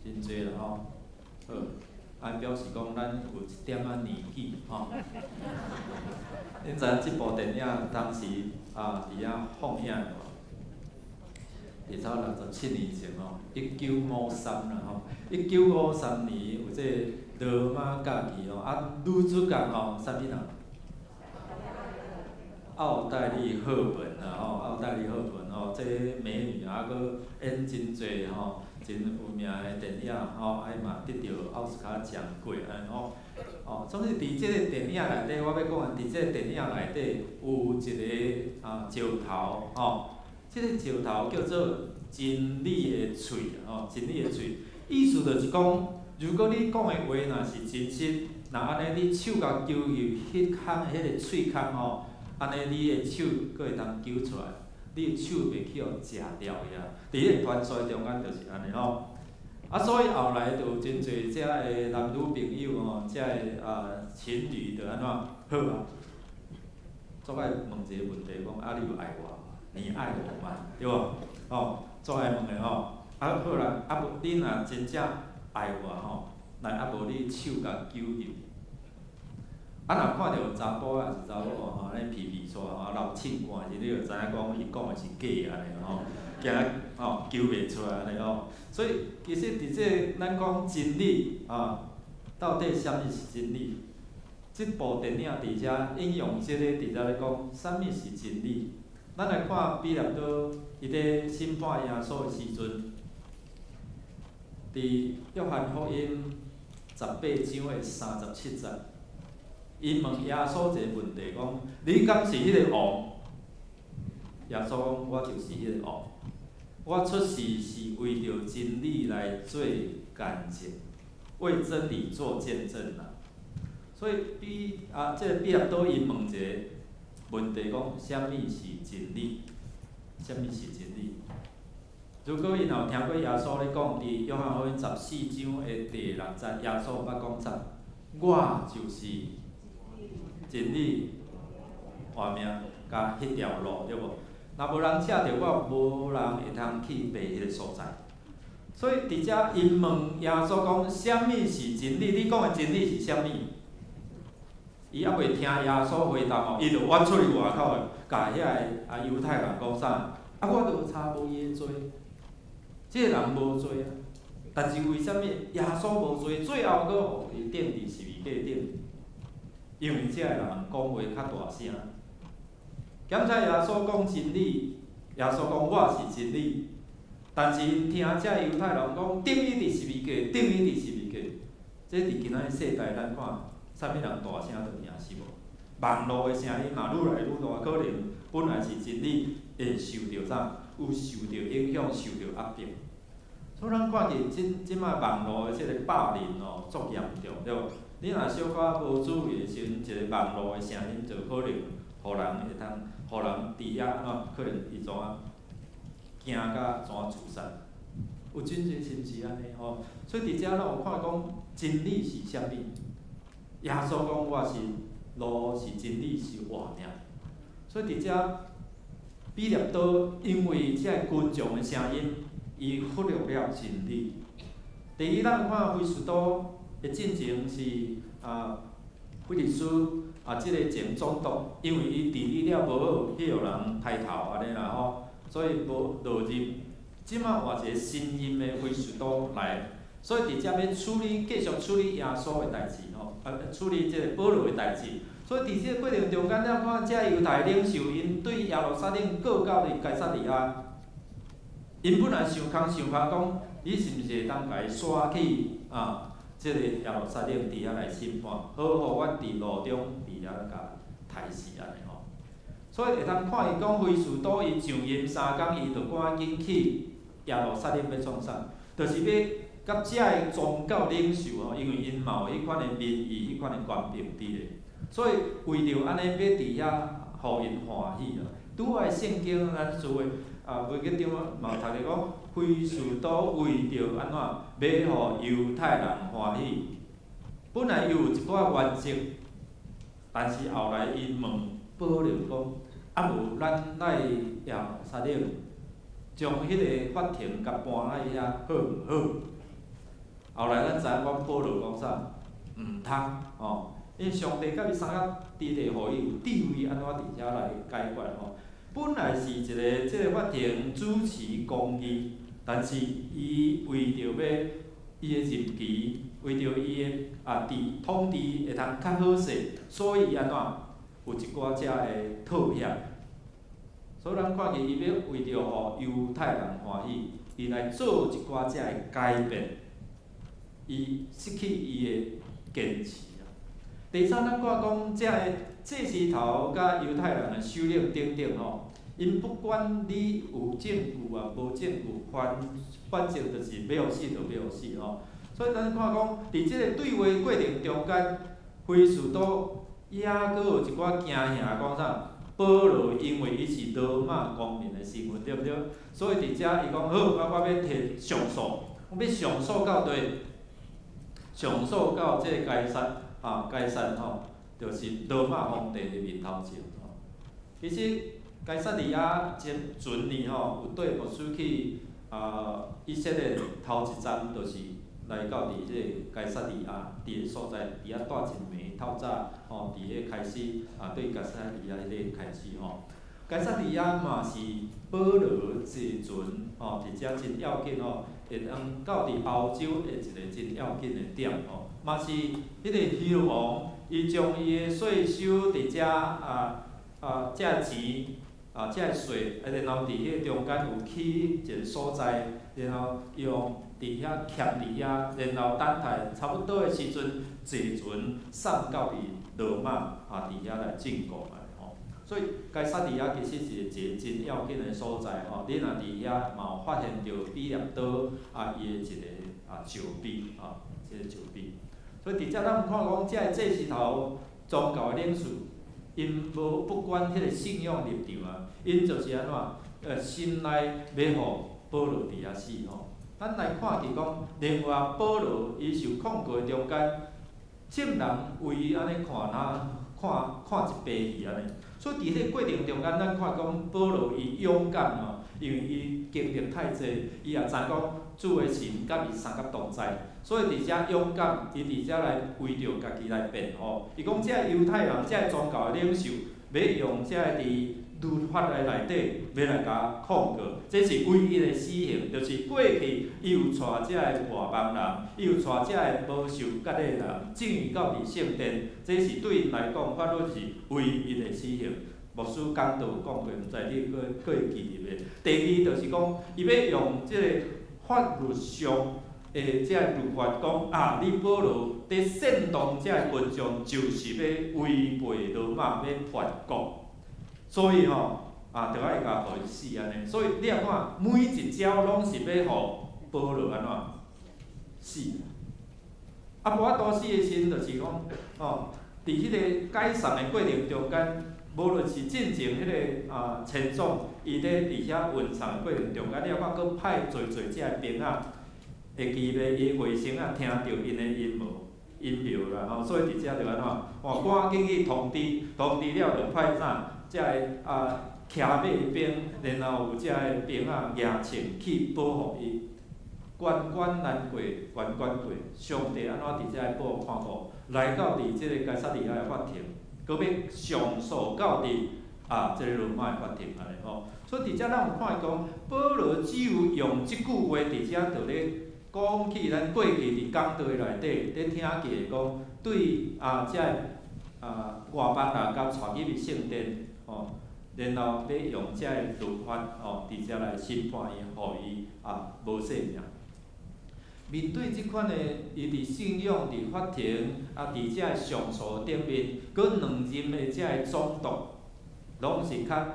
真濟啦吼。好，啊表示講咱有一點仔年紀吼。恁知影這部電影當時啊佇遐放映無？佇差67年前吼，1953啦吼，1953年有這個羅馬假期吼，啊女主角吼，啥物人？奧黛麗·赫本啦吼，奧黛麗·赫本吼，這美女啊，閣演真濟吼，真有名的電影吼，啊伊嘛得著奧斯卡獎過按呢吼。哦，總之佇這個電影內底，我欲講的，佇這個電影內底有一個啊石頭吼。這這个石頭叫做真理的喙吼，真理的喙，意思就是講，如果你講的話若是真實，若按呢你手共揪入彼空的彼个喙空吼，按呢你的手閣會當揪出來，你的手袂去予食掉去啊。佇彼个傳說中間就是按呢吼。啊，所以後來就有真濟遮的男女朋友吼，遮的啊情侶就按怎好啊，總愛問一个問題講啊，你有愛我無？你愛我嗎？對無？吼，總愛問的吼。啊好啦，啊無你若真正愛我吼，來啊無你手共揪入。啊，若看著查埔抑是查某吼，按呢皮皮剉吼，流凊汗時，你就知影講伊講的是假按呢吼，驚吼揪袂出來按呢吼。所以其實佇這咱講真理啊，到底啥物是真理？這部電影佇遮應用這个佇遮咧講，啥物是真理？咱來看彼拉多伊咧審判耶穌的時陣，佇約翰福音18章的37節，伊問耶穌一个問題，講：你敢是彼个王？耶穌講：我就是彼个王。我出世是為著真理來做見證，為真理做見證啦。所以彼啊，這个彼拉多伊問一个問題，講：啥物是真理？啥物是真理？如果𪜶若有聽過耶穌咧講，佇約翰福音14章的第6節，耶穌捌講啥？我就是真理、活命佮彼條路，對無？若無人藉著我，無人會通去父彼个所在。所以佇遮𪜶問耶穌講：啥物是真理？你講的真理是啥物？伊猶未聽耶穌回答吼，伊就倚出去外口，共遐个啊猶太人講啥？啊，我著查無伊的罪，這个人無罪啊。但是為啥物耶穌無罪，最後閣予伊釘佇十字架頂？因為這个人講話較大聲。檢查耶穌講真理，耶穌講我是真理，但是𪜶聽這猶太人講釘伊佇十字架，釘伊佇十字架，這佇今仔日世代咱看，啥物人大聲就贏是無？網路的聲音嘛愈來愈大，可能本來是真理，會受著啥？有受著影響，受著壓迫。所以咱看見這這擺網路的這个霸凌哦，足嚴重，對無？你若小可無注意的時陣，一个網路的聲音就可能予人會通，予人佇遐按怎可能伊怎啊驚甲怎啊自殺？有真濟是毋是按呢吼？所以佇遮咱有看講真理是啥物？耶穌講我是路，是真理，是活命。所以佇遮彼拉多因為這个群眾的聲音，伊忽略了真理。第二，咱看菲斯都的進前是啊，腓力斯啊，這个前總督，因為伊治理了無好，去予人刣頭按呢啦吼，所以無落任。這擺換一个新任的菲斯都來，所以佇遮欲處理，繼續處理耶穌的代誌吼，啊，處理這个保羅的代誌。所以佇這個過程中間，咱看這猶太領袖𪜶對耶路撒冷告到佇該撒利亞，𪜶本來想空想空講，你是毋是會當共伊徙去啊？這个耶路撒冷佇遐來審判，好予阮佇路中佇遐共刣死按呢吼。所以會通看伊講，菲斯都伊上任3工，伊就趕緊去耶路撒冷欲創啥？就是欲佮遮个宗教領袖吼，因為𪜶嘛有彼款的民意、彼款的權柄佇咧，所以為著按呢欲佇遐予𪜶歡喜啊。拄仔聖經咱書的啊，袂記中嘛有讀著講，菲斯都為著按怎，欲予猶太人歡喜。本來伊有一寡原則，但是後來伊問保羅講，啊無咱來耶路撒冷，將彼个法庭共搬來遐好毋好？後來咱知影講保羅講啥？毋通吼，因為上帝佮伊相佮佇咧，予伊有智慧按怎佇遮來解決吼。本來是一个這个法庭主持公義，但是伊為著欲伊的任期，為著伊的啊治統治會通較好勢，所以伊按怎有一寡遮的妥協。所以咱看見伊欲為著予猶太人歡喜，伊來做一寡遮的改變，伊失去伊的堅持啊。第三，咱看講遮的祭司頭佮猶太人的首領等等吼， 𪜶不管你有證據啊，無證據，反正就是欲予死就欲予死吼。所以咱看講，佇這個對話過程中間，非斯都猶閣有一寡驚嚇，講啥？保羅因為伊是羅馬公民的身份，對毋對？所以佇遮伊講好，我欲提上訴，我欲上訴到佗？上訴到這個該撒啊，該撒吼，就是羅馬皇帝的面頭前吼。其實該撒利亞前船呢吼，有綴牧師去啊，以色列頭一站就是來到佇這個該撒利亞，佇个所在，佇遐蹛一暝，透早吼，佇彼開始啊，對該撒利亞彼個開始吼。該撒利亞嘛是保羅坐船吼，佇遮真要緊吼，會當到佇歐洲的一個真要緊的點吼。嘛是彼個希律王，伊將伊的稅收佇遮啊，這個錢啊，這個稅，啊，然後佇彼個中間有起一個所在，然後用佇遐徛佇遐，然後等待差不多的時陣，坐船送到佇羅馬啊，佇遐來進貢來吼。所以該撒利亞其實是一個真要緊的所在吼。你若佇遐嘛有發現著比勒多啊，伊的一個啊石碑啊，這個石碑。所以佇遮咱看講，這个祭司頭宗教的領袖，𪜶無不管彼個信仰立場啊，𪜶就是按怎？心內欲予保羅佇遐死吼。咱來看見講，另外保羅伊受控告的中間，眾人為伊按呢看，若看看一白戲按呢。所以佇彼個過程中間，咱看講保羅伊勇敢吼，因為伊經歷太濟，伊也知講主的神佮伊相佮同在，所以佇遮勇敢，伊佇遮來為著家己來辯護。伊講這個猶太人，這個宗教的領袖，欲用這個佇律法的內底，欲來共控告，這是唯一的死刑，就是過去伊有帶這个外邦人，伊有帶這个無受割禮的人進入到佇聖殿，這是對𪜶來講，法律是唯一的死刑。牧師講道有講過，毋知你閣閣會記得袂？第二就是講，伊欲用這个法律上的這个律法講啊，你保羅佇煽動這个群眾，就是欲違背羅馬，欲叛國。所以吼，啊，著愛共予伊死按呢。所以你若看，每一招攏是欲予保羅按怎死。啊，無法度死的時陣，就是講，吼，佇彼個解送的過程中間，無論是進前彼個啊千總，伊咧佇遐運送的過程中間，你若看閣派濟濟這个兵仔，會記袂？伊的衛星仔聽著𪜶的陰謀陰謀啦吼，所以佇遮就按怎？哦，趕緊去通知，通知了就派啥？這个啊騎馬兵，然後有這个兵仔舉槍去保護伊。關關難過，關關過。上帝按怎佇遮個保護看顧？來到佇這個該撒利亞的法庭，閣欲上訴到佇啊這個羅馬的法庭按呢吼。所以佇遮咱有看講，保羅只有用這句話佇遮就咧講起咱過去佇講道的內底，咧聽見講對啊這个啊外邦人共帶入去聖殿吼，然後欲用這个律法吼，佇遮來審判伊，予伊啊無性命。面對這款的，伊佇信仰、佇法庭啊，佇這个上訴頂面，閣兩任的這个總督，攏是較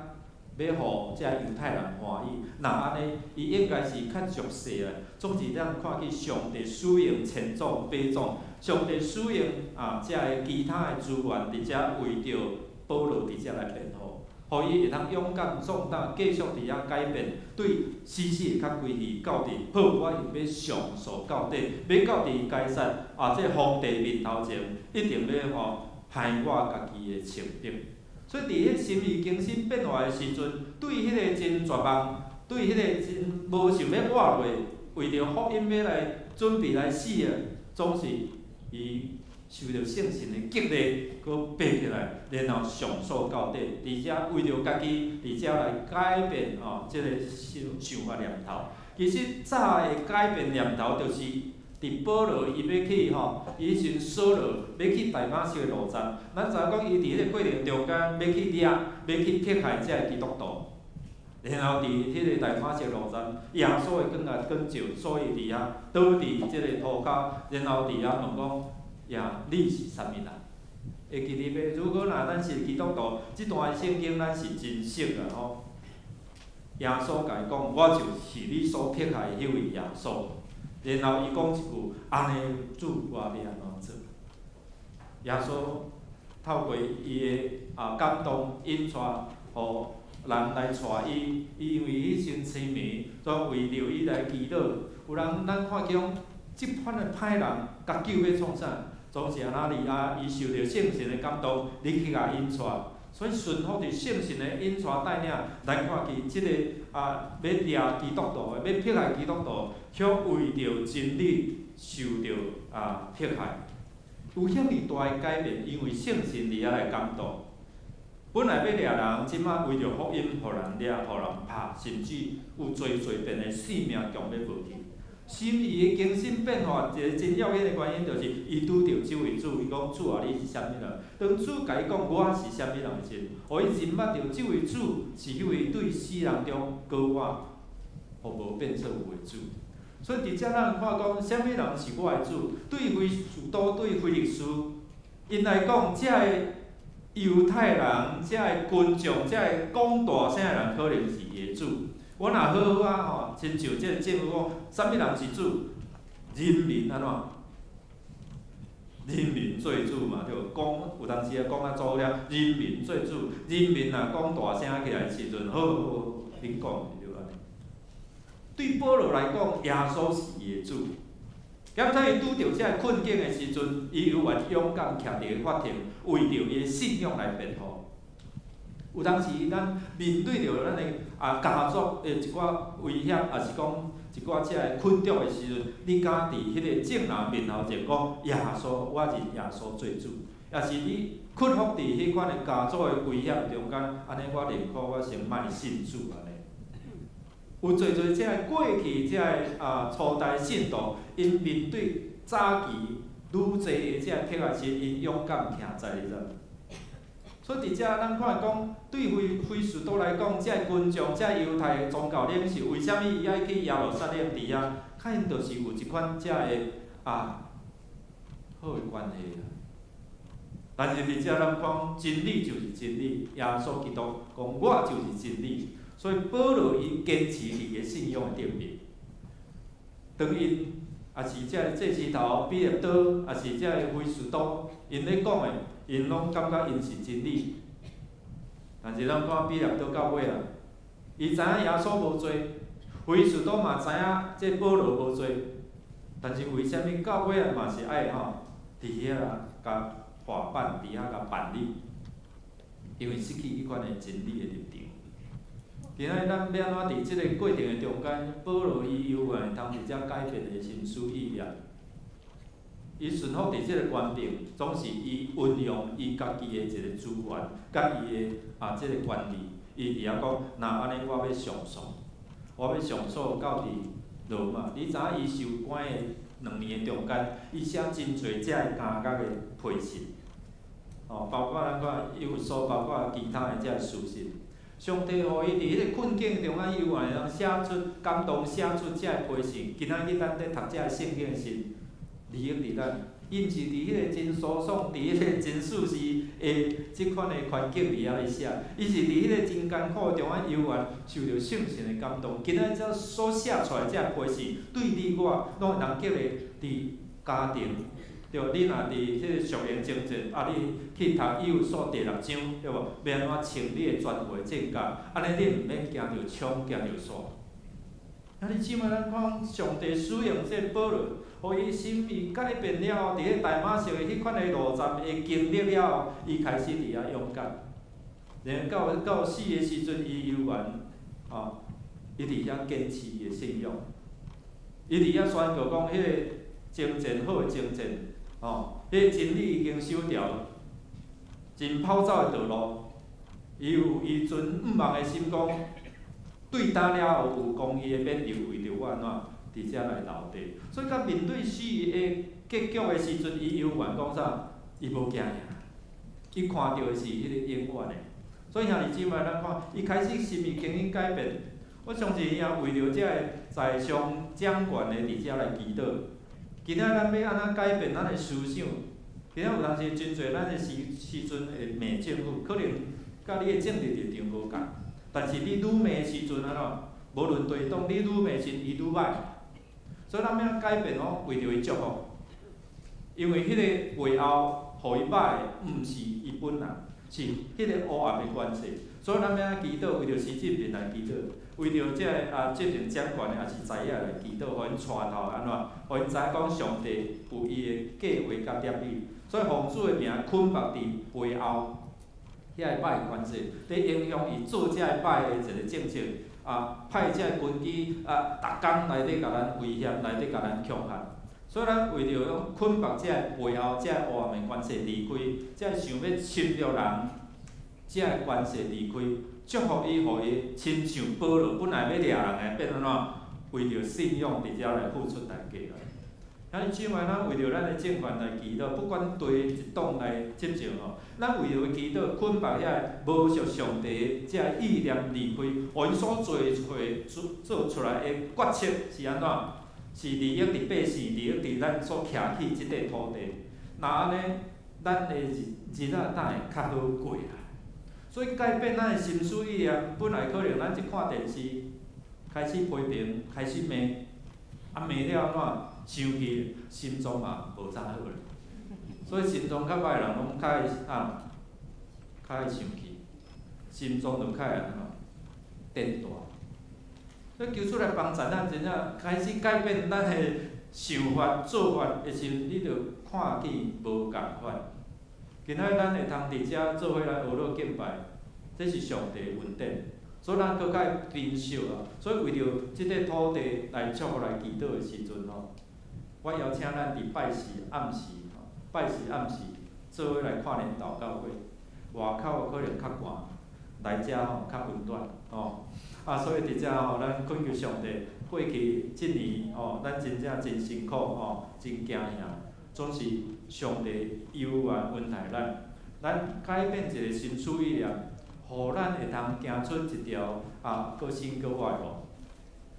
欲予這个猶太人歡喜。若按呢，伊應該是較弱勢啊。總之，咱看見上帝使用千總、百總，上帝使用啊，這个其他的資源，佇遮為著保羅佇遮來辯護，予伊會當勇敢壯膽，繼續佇遐改變，對死死會較規氣到佇好，我欲上訴到底，欲到佇該撒啊，這個皇帝面頭前，一定欲吼捍我家己的清白。所以佇彼心意更新變化的時陣，對彼個真絕望，對彼個真無想欲活落，為著福音欲來準備來死啊，總是伊受著聖神的激勵，閣爬起來，然後上訴到底，佇遮為著家己，佇遮來改變吼，這個想想法念頭。其實早的改變念頭，就是佇保羅伊欲去吼，伊彼時陣掃羅欲去大馬色的路站，咱知影講伊佇彼個過程中間欲去掠，欲去迫害這个基督徒。然後佇彼個大馬色路站，耶穌的光來光照，所以佇遐倒佇這個塗跤，然後佇遐問講：呀，你是啥物人？會記得袂？如果若咱是基督徒，這段聖經咱是真熟啊吼。耶穌共伊講：我就是你所迫害的彼位耶穌。然後伊講一句：按呢主，我欲按怎做？耶穌透過伊的感動引帶，予人來帶伊。伊因為彼時昏迷，所以為著伊來祈禱。有人咱看見講，這款的歹人，共救欲創啥？總是亞拿尼亞，伊受著聖神的感動，入去共引帶。所以順服佇聖神的引帶帶領，咱看見這个欲掠基督徒的，欲迫害基督徒，卻為著真理受著迫害。有遐爾大的改變，因為聖神佇遐來感動。本來欲掠人，這馬為著福音，予人掠，予人拍，甚至有濟濟遍的性命強欲無去。心意的更新變化，一个真要緊的原因，就是伊拄著這位主，伊講主啊，你是啥物人？當主共伊講我是啥物人的時陣，予伊認捌著這位主是彼位對死人中膏我，予無變做有的主。所以佇遮咱看講，啥物人是我的主？對非斯都，對腓力斯，𪜶來講，遮个猶太人，遮个群眾，遮个講大聲的人，可能是伊的主。我若好好啊吼，親像這个政府講，啥物人是主？人民按怎？人民做主嘛，對無？講有當時啊，講啊做了，人民做主，人民若講大聲起來的時陣，好好好，恁講就對按呢。對保羅來講，耶穌是伊的主。兼且伊拄著這个困境的時陣，伊猶原勇敢徛佇个法庭，為著伊的信仰來辯護。有當時咱面對著咱的家族的一寡威脅，抑是講一寡這个困局的時陣，你敢佇彼个眾人面頭前講耶穌，我認耶穌做主，抑是你屈服佇彼款的家族的威脅中間，按呢我寧可我先莫信主按呢。有濟濟這个過去這个初代信徒，𪜶面對早期愈濟的這个迫害時，𪜶勇敢徛在，你知無？所以佇遮咱看講，對非斯都來講，這个群眾、這个猶太的宗教領袖，為啥物伊愛去耶路撒冷佇遐？佮𪜶就是有一款遮个好的關係啊。但是佇遮咱講真理就是真理，耶穌基督講我就是真理，所以保羅伊堅持佇伊的信仰的頂面。當𪜶抑是這个祭司頭彼得多，抑是這个非斯都，𪜶咧講的，𪜶攏感覺𪜶是真理。但是咱看彼得多到尾啊，伊知影耶穌無罪，非斯都嘛知影這保羅無罪，但是為啥物到尾啊嘛是愛吼佇遐共劃板，佇遐共辦理？因為失去彼款的真理的立場。今仔日咱欲按怎佇這个過程的中間，保羅伊猶原會通佇遮改變伊的心思意念。伊順服佇這个權柄，總是伊運用伊家己的一个資源，佮伊的這个權利，伊佇遐講，若按呢我欲上訴，我欲上訴到佇羅馬。你知影伊受關的2年的中間，伊寫真濟這个監獄的批信，哦，包括咱看以弗所，包括其他的這个書信。上帝予伊佇彼个困境中間，猶原會當寫出感動，寫出這个批信。今仔日咱佇讀這个聖經的時，利益佇咱，伊毋是佇彼个真舒爽、佇彼个真舒適的這款的環境佇遐咧寫，伊是佇彼个真艱苦中間，猶原受著聖神的感動。今仔日這所寫出來這个批信，對你我攏會當激勵佇家庭，對無？你若佇彼个屬靈征戰，你去讀以弗所第六章，對無？欲按怎穿你的全副的戰甲，按呢你毋免驚著槍，驚著徙。兄弟姊妹，咱看上帝使用這个保羅，予伊心意改變了後，佇咧大馬色的彼款的路站的經歷了後，伊開始佇遐勇敢。然後到死的時陣，伊猶原伊佇遐堅持伊的信仰。伊佇遐宣告講，彼个征戰好的征戰，彼个真理已經守牢，真跑走的道路，伊有伊存向望的心講，對今了後有公義的免猶為著我按怎佇遮來留低。所以，佮面對死的結局的時陣，伊猶原講啥？伊無驚嚇，伊看著的是彼個永遠的。所以兄弟姊妹，咱看，伊開始心意經已改變。我相信伊也為著這个在上掌權的佇遮來祈禱。今仔咱欲按怎改變咱的思想？今仔有當時真濟咱的時陣會罵政府，可能佮你的政治立場無仝。但是你愈罵的時陣按怎？無論對黨，你愈罵時，伊愈歹。所以咱欲按怎改變吼？為著伊祝福，因為彼個背後予伊歹的，毋是伊本人，是彼個黑暗的關係。所以咱欲按怎祈禱？為著習近平來祈禱，為著這个執行掌權的，抑是在野來祈禱，予𪜶帶頭按怎？予𪜶知影講上帝有伊的計劃佮旨意。所以奉主的名捆縛佇背後遐个歹的關係，佇影響伊做這個歹的一個政策，派這个軍機逐工來咧共咱威脅，來咧共咱恐嚇。所以咱為著講捆縛這个背後這个黑暗的關係離開，這个想欲侵略人，這个關係離開，祝福伊，予伊親像保羅本來欲掠人的，變按怎？為著信仰佇遮來付出代價啦。兄弟姊妹，咱為著咱的政權來祈禱，不管佗一黨來執政吼，咱為著祈禱捆縛遐個無屬上帝這个意念離開，予𪜶所做做出來的決策是按怎？是利益佇百姓，利益佇咱所徛起這塊土地。若按呢，咱的日日仔才會較好過啦。所以改變咱的心思意念，本來可能咱一看電視，開始批評，開始罵，罵了按怎？生氣，心臟嘛無真好啦。所以心臟較歹的人攏較愛較愛生氣，心臟就較會按怎顛大。所以求主來幫助咱，真正開始改變咱的想法、做法的時陣，你就看見無仝款。今仔日咱會通佇遮做伙來學樂敬拜，這是上帝的恩典，所以咱閣較會珍惜啊。所以為著這塊土地來祝福來祈禱的時陣吼，我邀請咱佇拜四暗時吼，拜四暗時做伙來跨年禱告會，外口可能較寒，來遮吼較溫暖吼。所以佇遮吼，咱懇求上帝，過去這年吼，咱真正真辛苦吼，真驚嚇，總是上帝猶原恩待咱，咱改變一個心思意念，予咱會通行出一條閣新閣活的路。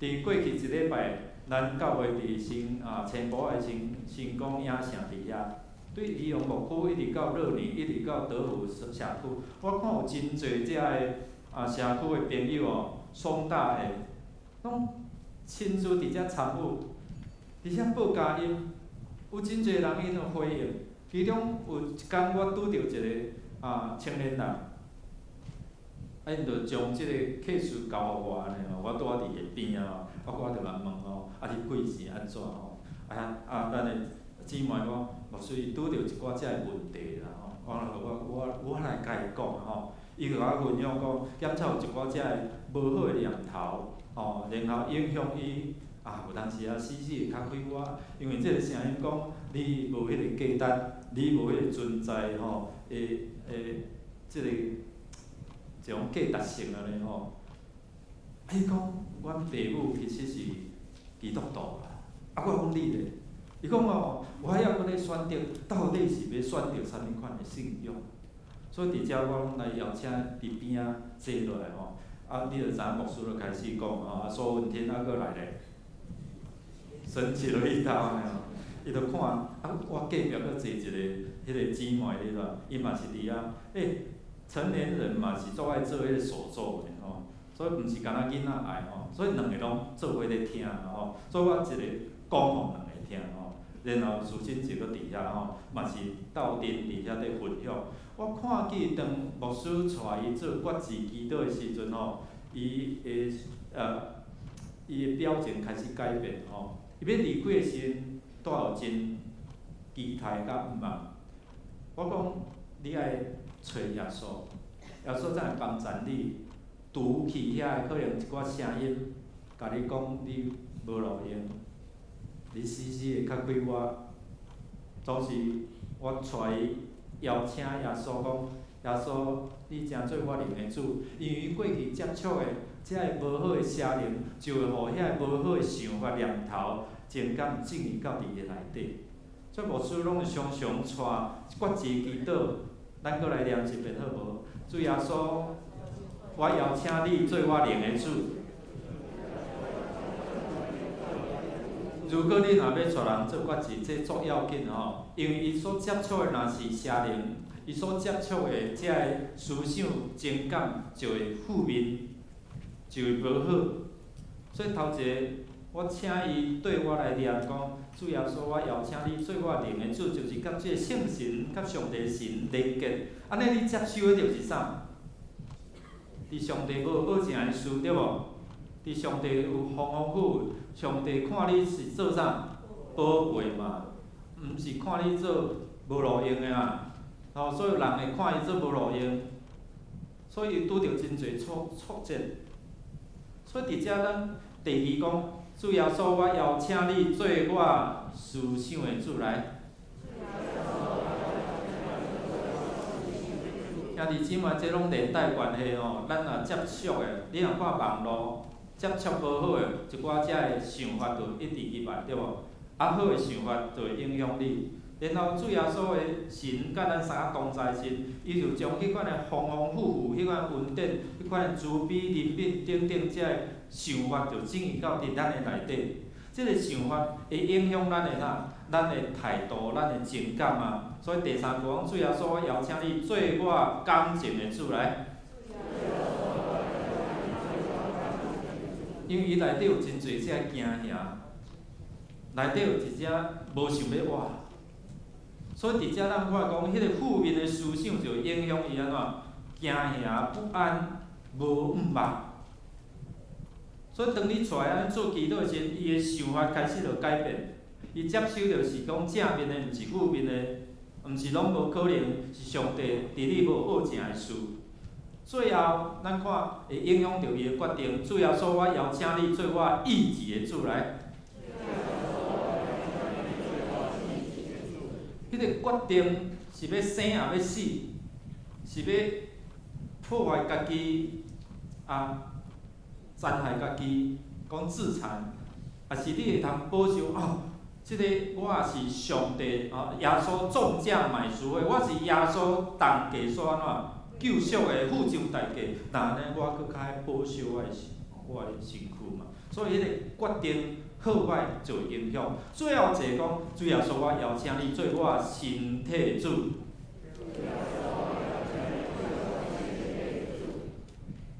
佇過去一禮拜，咱教會佇新青埔的新星光影城佇遐，對宜陽牧區一直到樂年，一直到德福社區，我看有真濟遮个社區的朋友哦，廣大的，攏親自佇遮參與，佇遮報佳音，有真濟人𪜶有回應。其中有一工我拄著一个青年人，𪜶就將這個 case 交予我按呢吼，我拄仔佇伊邊仔吼，我就共問吼，你過去是按怎吼？咱的姊妹講，牧師伊拄著一寡這个問題啦吼，我來共伊講吼，伊就共我分享講，檢查有一寡這个無好的念頭，吼，然後影響伊，有當時啊死死會較快活，因為這个聲音講，你無彼個價值，你無彼個存在吼，的這個這種價值性按呢吼。伊講，阮爸母其實是基督徒啦，我講你咧，伊講哦，我猶閣咧選擇，到底是欲選擇啥物款的信仰？所以佇遮我攏來邀請佇邊仔坐落來吼，你就知影牧師就開始講吼，蘇文天閣來咧，神奇落去頭呢吼，伊就看，我隔壁閣坐一个彼个姊妹咧啦，伊嘛是佇遐，成年人嘛是足愛做彼个手作的吼，所以毋是干焦囡仔愛吼，所以兩个攏做伙咧聽吼，所以我一個講予兩個聽吼，然後蘇振杰閣佇遐吼，嘛是鬥陣佇遐咧分享。我看見當牧師帶伊做決志祈禱的時陣吼，伊的表情開始改變吼。伊欲離開的時陣，帶有真期待佮向望。我講你愛揣耶穌，耶穌才會幫助你除去遐个可能一寡聲音，共你講你無路用，你死死會較快活。總是我帶伊邀請耶穌講，耶穌，你成做我靈的主，因為伊過去接觸的這个無好的邪靈，就會予遐个無好的想法念頭情感進入到佇伊內底。所以牧師攏會常常帶決志祈禱，咱閣來念一遍好無？主耶穌，我邀請你做我靈的主。如果你若欲帶人做決志，這足要緊吼，因為伊所接觸的若是邪靈，伊所接觸的這个思想情感就會負面，就會無好。所以頭一个，我請伊對我來念講，主耶穌，我邀請你做我靈的主，就是佮這个聖神、佮上帝神連結。按呢你接受的就是啥？佇上帝無惡成的事，對無？佇上帝有豐豐富，上帝看你是做啥？寶貝嘛，毋是看你做無路用的啊。吼，所以人會看伊做無路用，所以伊拄著真濟挫折。所以佇遮咱第二講，主耶穌，我邀請你做我思想的主來。兄弟姊妹，這攏連帶關係吼，咱若接觸的，你若看網路接觸無好的，一寡遮的想法就一直入來，對無？啊，好的想法就會影響你。然後主耶穌的神佮咱三個同在時，伊就將彼款的豐豐富富、彼款恩典、彼款的慈悲、憐憫等等遮的想法，就進入到佇咱的內底。這个想法會影響咱的啥？咱的態度、咱的情感啊。所以第三句講，主耶穌，我邀請你做我感情的主來。因為伊內底有真濟這驚嚇，內底有一隻無想欲活。所以佇遮咱看講，彼个負面的思想就影響伊按怎驚嚇、不安、無毋捌。所以當你帶按呢做祈禱的時陣，伊的想法開始就改變，伊接受著是講正面的，毋是負面的，毋是攏無可能是上帝佇你無惡成的事。最後，咱看會影響著伊的決定。主耶穌，我邀請你做我意志的主來。彼个決定是欲生抑欲死，是欲破壞家己啊，殘害家己，講自殘，抑是你會通保守哦？這个我是上帝哦，耶穌重價買贖的，我是耶穌重價所按怎救贖的，付上代價。那按呢，我閣較愛保守我的身軀嘛。所以，彼个決定好歹就會影響。最後一個講，主耶穌，我邀請你做我身體的主。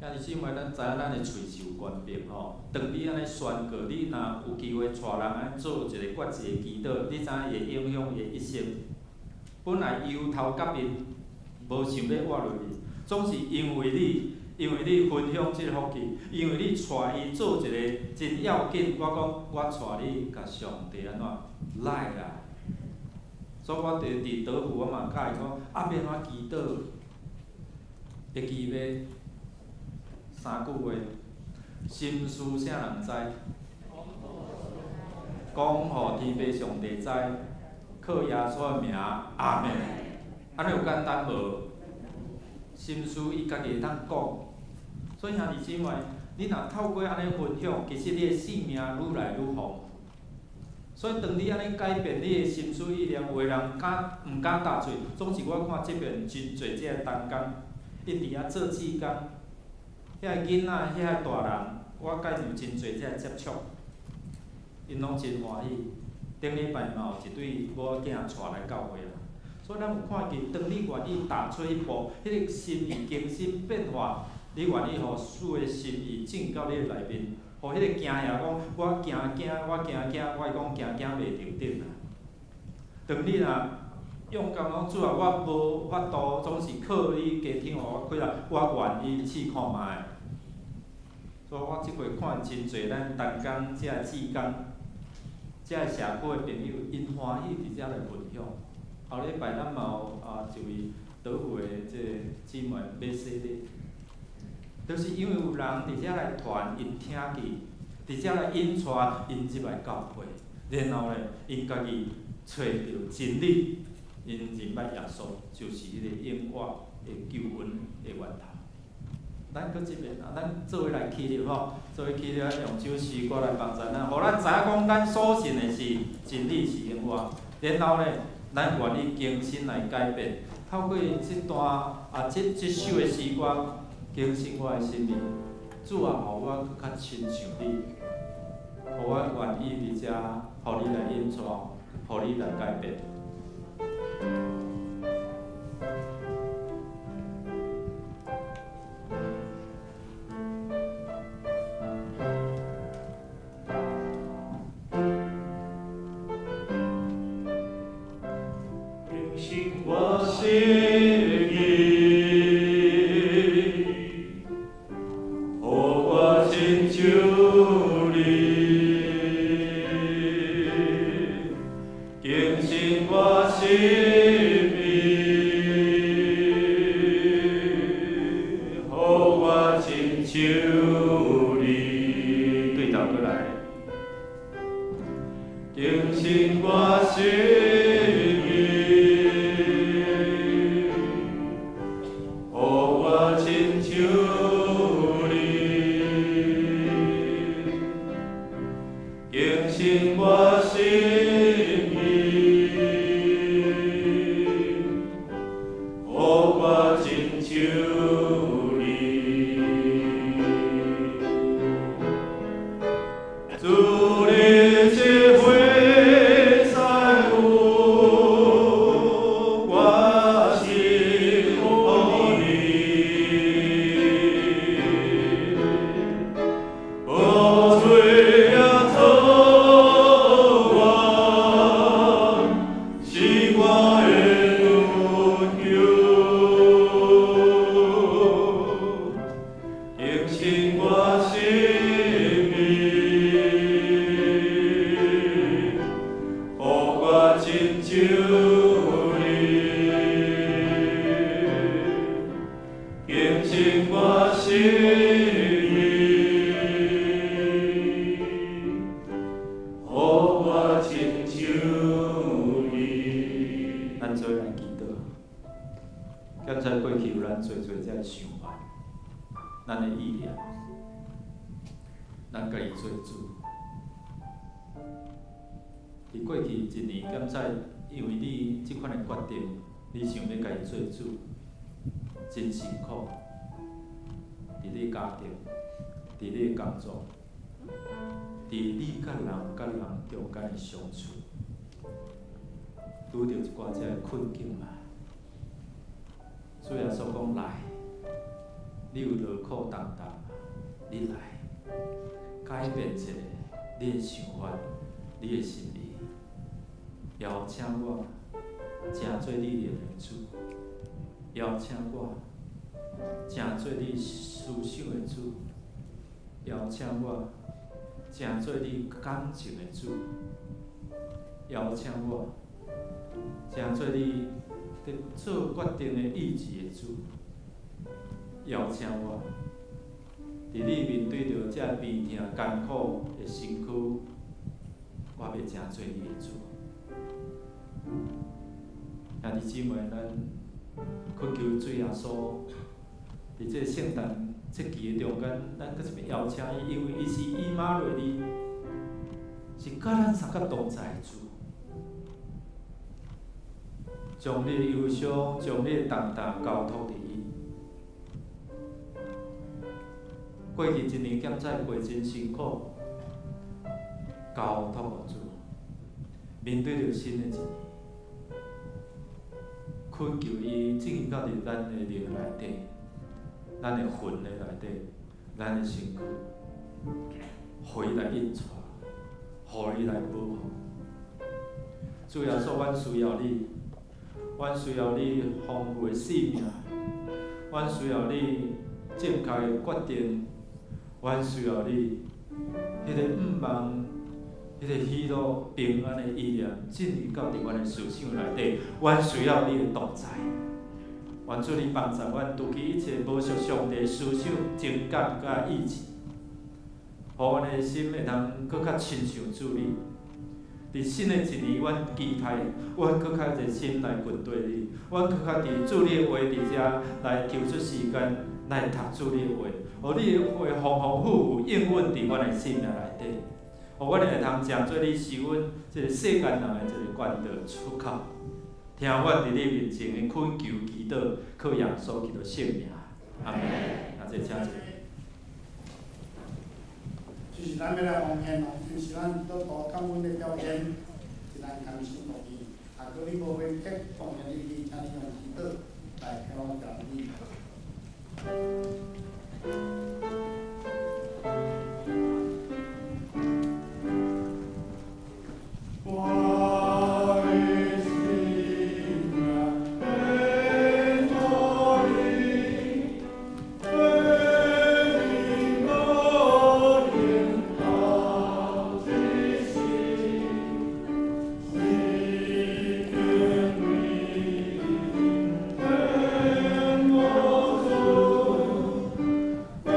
兄弟姊妹，咱知影咱的喙是有權柄吼。當你按呢宣告，你若有機會帶人按呢做一个決志的祈禱，你知影會影響伊的一生。本來油頭革面，無想欲活落去，總是因為你，因為你分享這个福氣，因為你帶伊做一个真要緊。我講，我帶你共上帝按怎來啦。所以我佇佇德福，我嘛教伊講，啊，欲按怎祈禱，會記袂？三句話，心事啥人知？講予天父上帝知，靠耶穌的名，阿們。按呢有簡單無？心事伊家己會當講，所以兄弟姊妹，你若透過按呢分享，其實你的生命愈來愈豐富。所以當你按呢改變你的心思意念，有的人敢毋敢踏喙？總是我看這邊真濟這个同工，伊佇遐做志工，遐个囡仔、遐个大人，我佮𪜶有真濟這个接觸，𪜶攏真歡喜。頂禮拜嘛有一對某仔囝帶來教會啊。所以咱有看見，當你願意踏出彼步，彼个心意更新變化，你願意予主的心意進到你的內面，予彼个驚嚇講，我驚驚，我驚驚，我講驚驚袂著頂啊。當你若勇敢講，主啊，我無法度，總是靠你加添予我氣力，我願意試看覓。所以我這回看真濟咱同工這个志工，這个社區的朋友，𪜶歡喜佇遮來分享。後禮拜咱嘛有啊一位德福的這个姊妹欲洗禮，就是因為有人佇遮來傳，𪜶聽見，佇遮來引帶𪜶入來教會，然後咧，𪜶家己揣著真理，𪜶認捌耶穌，就是彼个永活的救恩的源頭。咱閣這邊啊，咱做伙來起立吼，做伙起立，用這首詩歌來幫助咱，予咱知影講，咱所信的是真理是永活，然後咧，咱願意更新來改變，透過這段啊，這首的詩歌，更新我的生命。主啊，予我閣較親像你，予我願意佇遮，予你來引帶，予你來改變。像你，對頭過來，更新我心意，予我親像你，更新我心意，予我親像你。主你是火山有，我是予你，無罪也做我，是我的女友，更新我心意，予我親像你，更新我心意，予我親像你。咱做伙来祈禱，檢查過去有咱濟濟這个想法，咱的意念，咱家己做主。佇過去一年，檢查因為你這款的決定，你想欲家己做主，真辛苦。佇你家庭，佇你的工作，佇你佮人佮人中間的相處，拄著一寡這个困境嘛。主耶穌講來，你有勞苦擔擔，你來改變一下你的想法，你的心意，邀請我成做你靈的主，邀請我成做你思想的主，邀請我成做你感情的主，邀請我成做你佇做決定的意志的主，邀請我佇你面對著這病痛艱苦的身軀，我欲成做你的主。兄弟姊妹，咱懇求主耶穌，佇這個聖誕節期的中間，咱閣一擺邀請伊，因為伊是以馬內利，是佮咱相佮同在的主。將你的憂傷，將你的重擔交託佇伊。過去一年檢查過真辛苦，交託予主。面對著新的一年，懇求伊進入到佇咱的靈內底，咱的魂的內底，咱的身軀，予伊來引帶，予伊來保護。主耶穌，阮需要你，阮需要你豐富的生命，阮需要你正確的決定，阮需要你彼個向望、彼個喜樂、平安的意念進入到佇阮的思想內底，阮需要你的同在。願主你幫助阮除去一切無屬上帝思想、情感佮意志，予阮的心會通閣較親像主你。佇新的一年，阮期待，阮閣較熱心來跟隨你，阮閣較佇主你的話佇遮來抽出時間來讀主你的話，予你的話豐豐富富應允佇阮的生命內底，予阮會通成做你是阮這個世間人的一個管道出口。聽阮佇你面前的懇求祈禱，靠耶穌基督聖名，阿們。啊，這請坐。就是咱欲來奉獻哦，就是咱都多感恩的表現，是咱甘心樂意。啊，閣你無欲得奉獻的，請你用祈禱來感謝你。我的心啊，献予你，为你我灵到这时，是敬畏天我主，为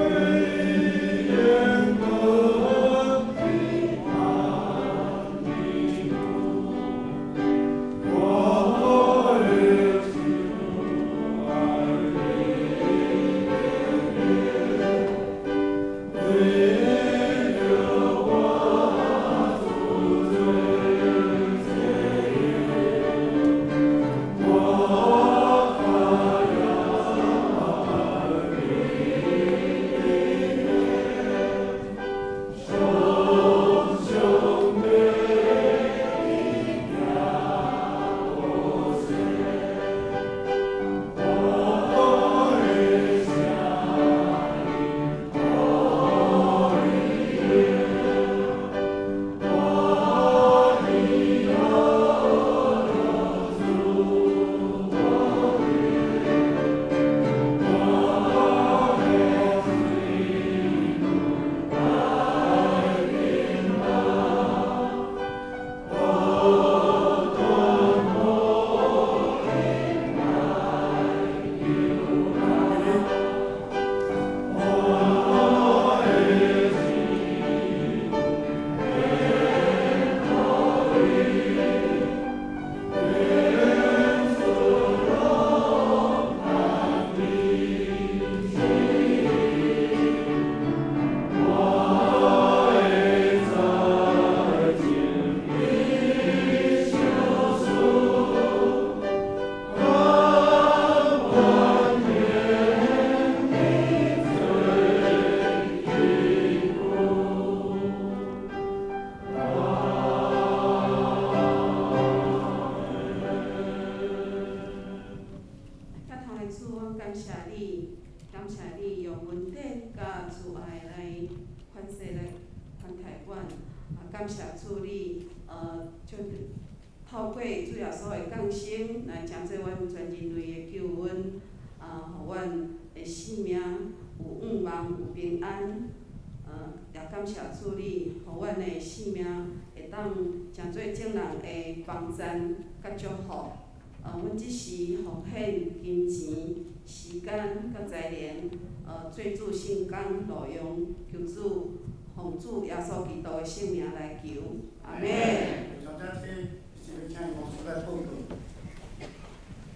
慈愛來寬恕來寬待阮。啊，感謝主你，就透過主耶穌的降生來成做阮全人類的救恩，啊，予阮的生命有向望，有平安。也感謝主你，予阮的生命會當成做眾人的幫贊佮祝福。阮這時奉獻金錢、時間佮才能，做主聖工路用，求主奉主耶穌基督的聖名來求，阿們。小姐，這是欲請牧師來報告。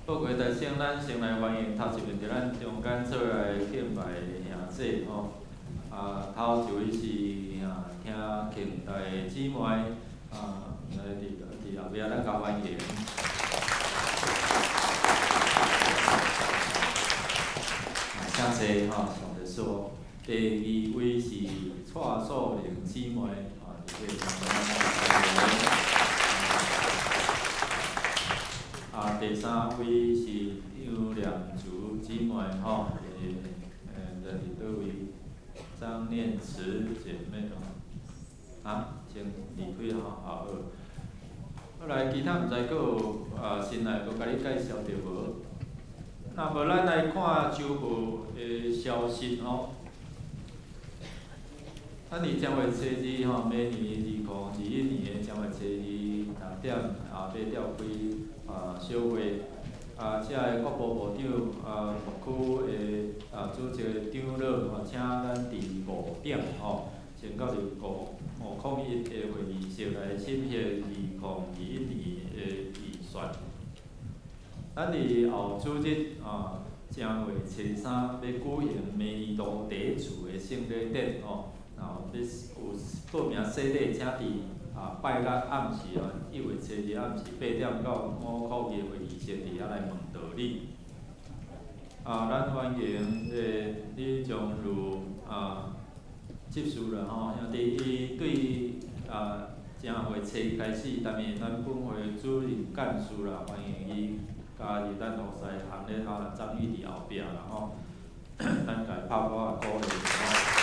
報告大先，咱先來歡迎頭一位佇咱中間做來敬拜的兄姊吼。啊，頭一位是聽慶大的姊妹，啊，來佇後壁咱共歡迎。啊，請坐吼，上帝說。第二位是蔡素玲姊妹，啊，佇這個啊，第三位是楊念慈姊妹，吼，佇佗位？張念慈姐妹吼，啊，先離開吼，好。好來，其他毋知閣有啊，新來閣共你介紹著無？若無，咱來看週報的消息吼。咱佇正月初二吼，明年2021年的正月初二六點啊，欲召開啊小會，啊，遮个國部部長啊，牧區的啊主席長老吼，請咱佇5點吼，先到佇501的會議室來審核2021年的預算。咱佇後主日啊，正月初三欲舉行明年度第一次的聖禮典吼。啊，欲有報名洗禮，請佇啊拜六暗時啊，1月初二暗時8點到501會議室佇遐來問道理。啊，咱歡迎這個李松如啊執事啦吼，兄弟伊對啊正月初一開始擔任咱本會主任幹事啦，歡迎伊加入咱服侍行列吼，站立佇後壁啦吼，咱共伊拍鼓仔鼓勵吼。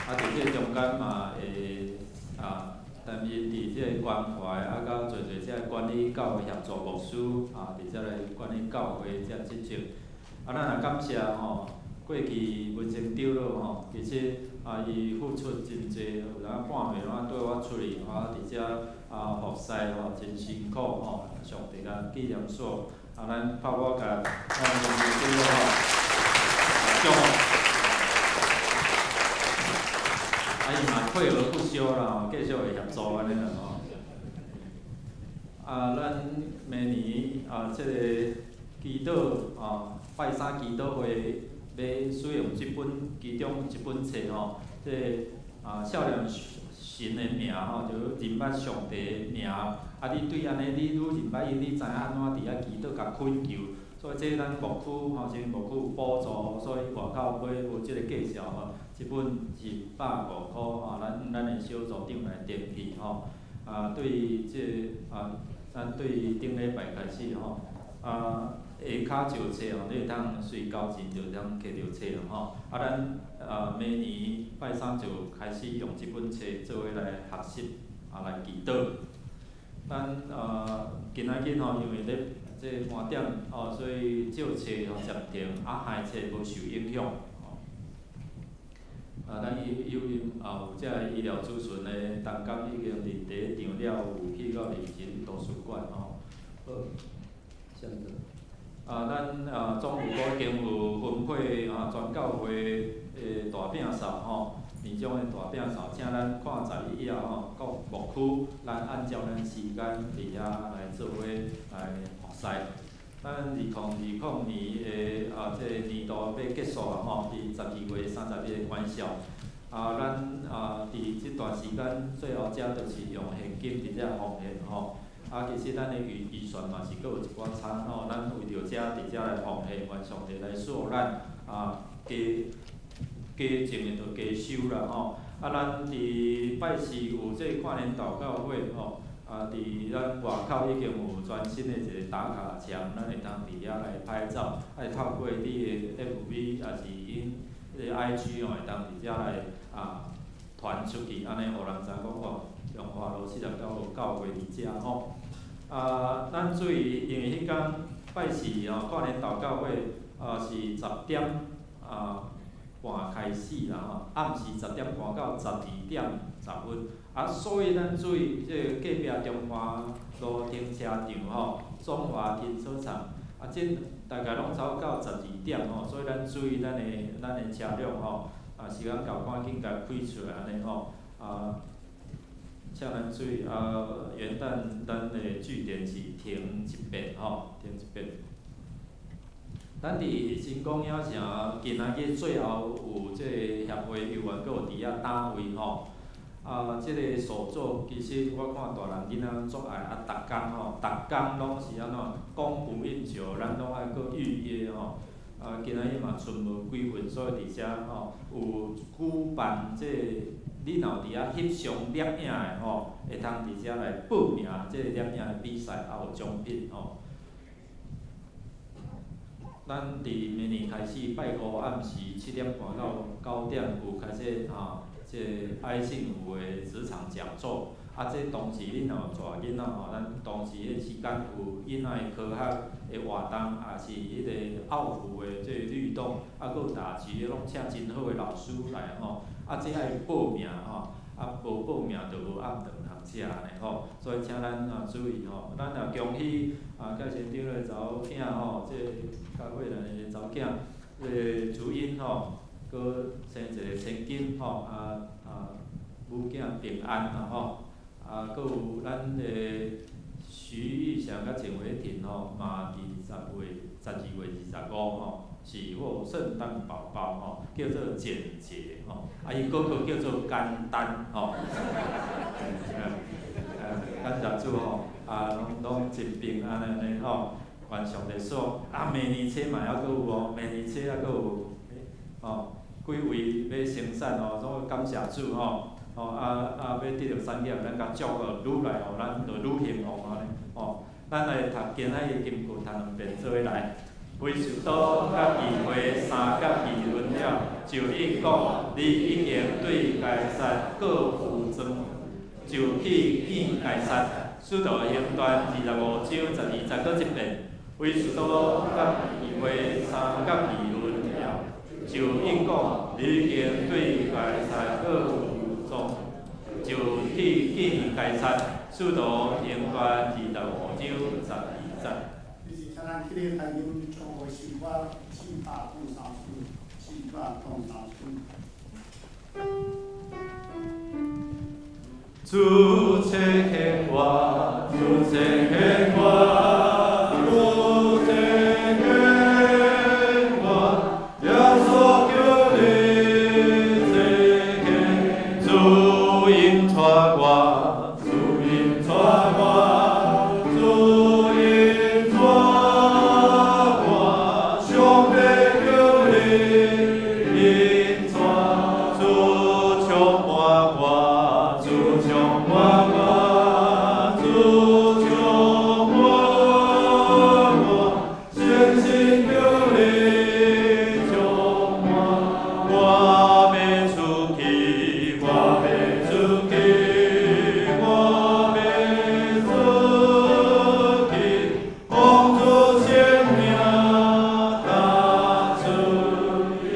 啊，佇這個中間嘛會啊擔任佇這個關懷啊，佮濟濟這個管理教會協助牧師啊，佇遮來管理教會這職責。啊，咱也感謝吼，過去文成長老吼，其實啊，伊付出真濟，有當半暝攏綴我出去，啊，佇遮啊服侍吼，真辛苦吼，上帝共紀念所，啊，咱拍鼓共咱文成長老吼，祝福。啊，伊嘛退而不休啦，繼續會協助按呢啦吼。啊，咱明年啊，這個祈禱啊，拜三祈禱會欲使用這本其中一本冊吼，這個啊少年神的名吼，就認捌上帝的名。啊，你對按呢，你愈認捌伊，你知影按怎佇遐祈禱共懇求。所以這咱牧區吼，啥物牧區有補助，所以外口買無這個介紹吼，一本是150箍吼，咱的小組長來登記吼。啊，對這個啊，咱對頂禮拜開始吼，啊下跤借冊吼，你會當隨交錢就會當摕著冊吼。啊，咱啊明年拜三就開始用這本冊做伙來學習啊，來祈禱。咱啊今仔日吼，因為咧這盤點哦，所以借冊吼暫停，啊，還冊無受影響吼。啊，咱有有啊有這個醫療諮詢的同工已經佇第一場了，有去到臨時圖書館吼。好，下一個。啊，咱啊總務股已經有分配啊全教會的大餅掃吼，年終的大餅掃，請咱看11頁吼，各牧區咱按照咱時間佇遐來做伙來服侍。咱2020年的啊，這個年度欲結束啊吼，佇12月30日的關數。啊，咱啊佇這段時間最後才就是用現金佇遮奉獻吼。啊，其實咱的預算嘛是閣有一寡差吼，咱為著遮佇遮來奉獻，願上帝來賜咱啊加加種的就加收啦吼。啊，咱佇拜四有這個跨年禱告會吼，啊，啊，佇咱外口已經有全新的一個打卡牆，咱會當佇遐來拍照，愛透過你的 FB 抑是𪜶彼個 IG 吼，會當佇遮來傳出去，按呢予人知影講哦，中華路49教會佇遮吼。啊，咱注意，因為彼工拜四吼，跨年禱告會是10點半開始啦吼，暗時10點半到12點10分。啊，所以咱注意，這個隔壁中華路停車場吼，中華停車場，啊，這大概攏走到12點吼，所以咱注意咱的車輛吼，時間到趕緊共開出來按呢吼，啊，請咱注意啊，元旦咱的據點是停一遍吼，停一遍。咱佇新光影城今仔日最後有這個協會猶原閣有佇遐單位吼。啊，這個手作其實我看大人囡仔足愛，啊，逐工吼，逐工攏是按怎，供不應求，咱攏愛閣預約吼。啊，今仔日嘛賰無幾份，所以佇遮吼有舉辦這個，你若有佇遐翕相攝影的吼，會通佇遮來報名這個攝影的比賽，也有獎品吼。咱佇明年開始拜五暗時7點半到9點有開始這個愛幸福的職場講座，啊，這當時恁若有帶囡仔吼，咱當時彼個時間有囡仔的科學的活動，也是彼個奧福的這個律動，啊，閣有打擊，攏請真好的老師來吼，啊，這愛報名吼，啊，無報名就無暗頓通食按呢吼，所以請咱注意吼，咱也恭喜介賢長的查某囝吼，這個教會咱的查某囝，這個主音吼，閣生一個千金吼，母囝平安啦吼，啊，閣有咱的徐玉祥佮鄭偉霆吼，嘛佇10月、12月25吼，喜獲聖誕寶寶吼，叫做簡潔吼，啊，伊哥哥叫做簡單吼，感謝主吼，啊，攏真平安按呢吼，願上帝賜，啊，明年初嘛猶閣有哦，明年初猶閣有，吼，幾位欲生產哦，總感謝主吼，吼啊，欲得著產業，咱共祝福愈來吼，咱就愈興旺按呢，吼，咱來讀今仔日金句讀兩遍做伙來。非斯都佮議會三甲議論了，就應講，你已經對該撒告負狀，就去見該撒。使徒行傳25章12節閣一遍。非斯都佮議會三甲議論了，就應講，你已經對該撒告負狀，就去見該撒。使徒行傳25章12節。咱起來來吟祝福詩歌403首，403首。主差遣我，主差遣我，主差遣我，耶穌叫你差遣，主引帶我，主引帶我，主引帶我，上帝叫你引帶，主充滿我，主充滿我，主充滿我，聖神叫你充滿，我欲出去，我欲出去，我欲出去，奉主聖名踏出去。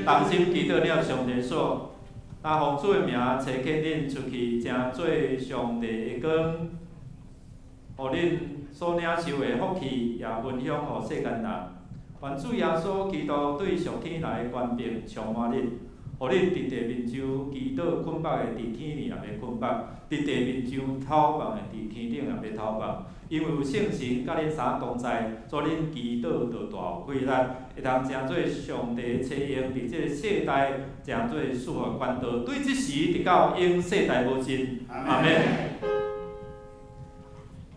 同心祈禱了上帝說，若奉主的名差遣恁出去，成做上帝的光，予恁所領受的福氣也分享予世間人。願主耶穌基督對屬天來的權柄充滿恁，予恁佇地面上祈禱捆縛的，佇天裡也袂捆縛；佇地面上透放的，佇天頂也袂透放。因為有聖神佮恁三同在，所以恁祈禱就大有氣力，會通成做上帝的差用，佇這個世代成做賜福管道。對這時直到永世代無盡。阿們。阿們，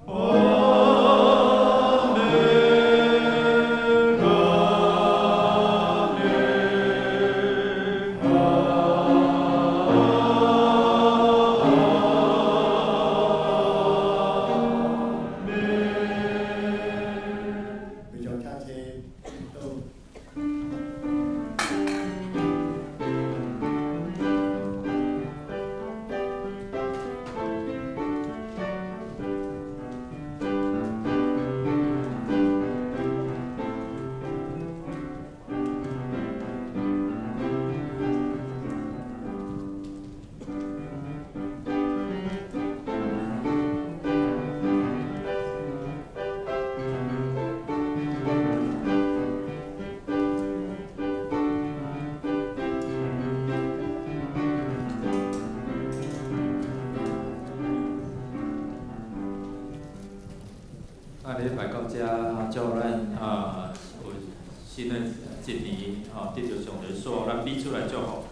阿們，阿叫咱有新的一年，得著上帝所予咱彼此來祝福。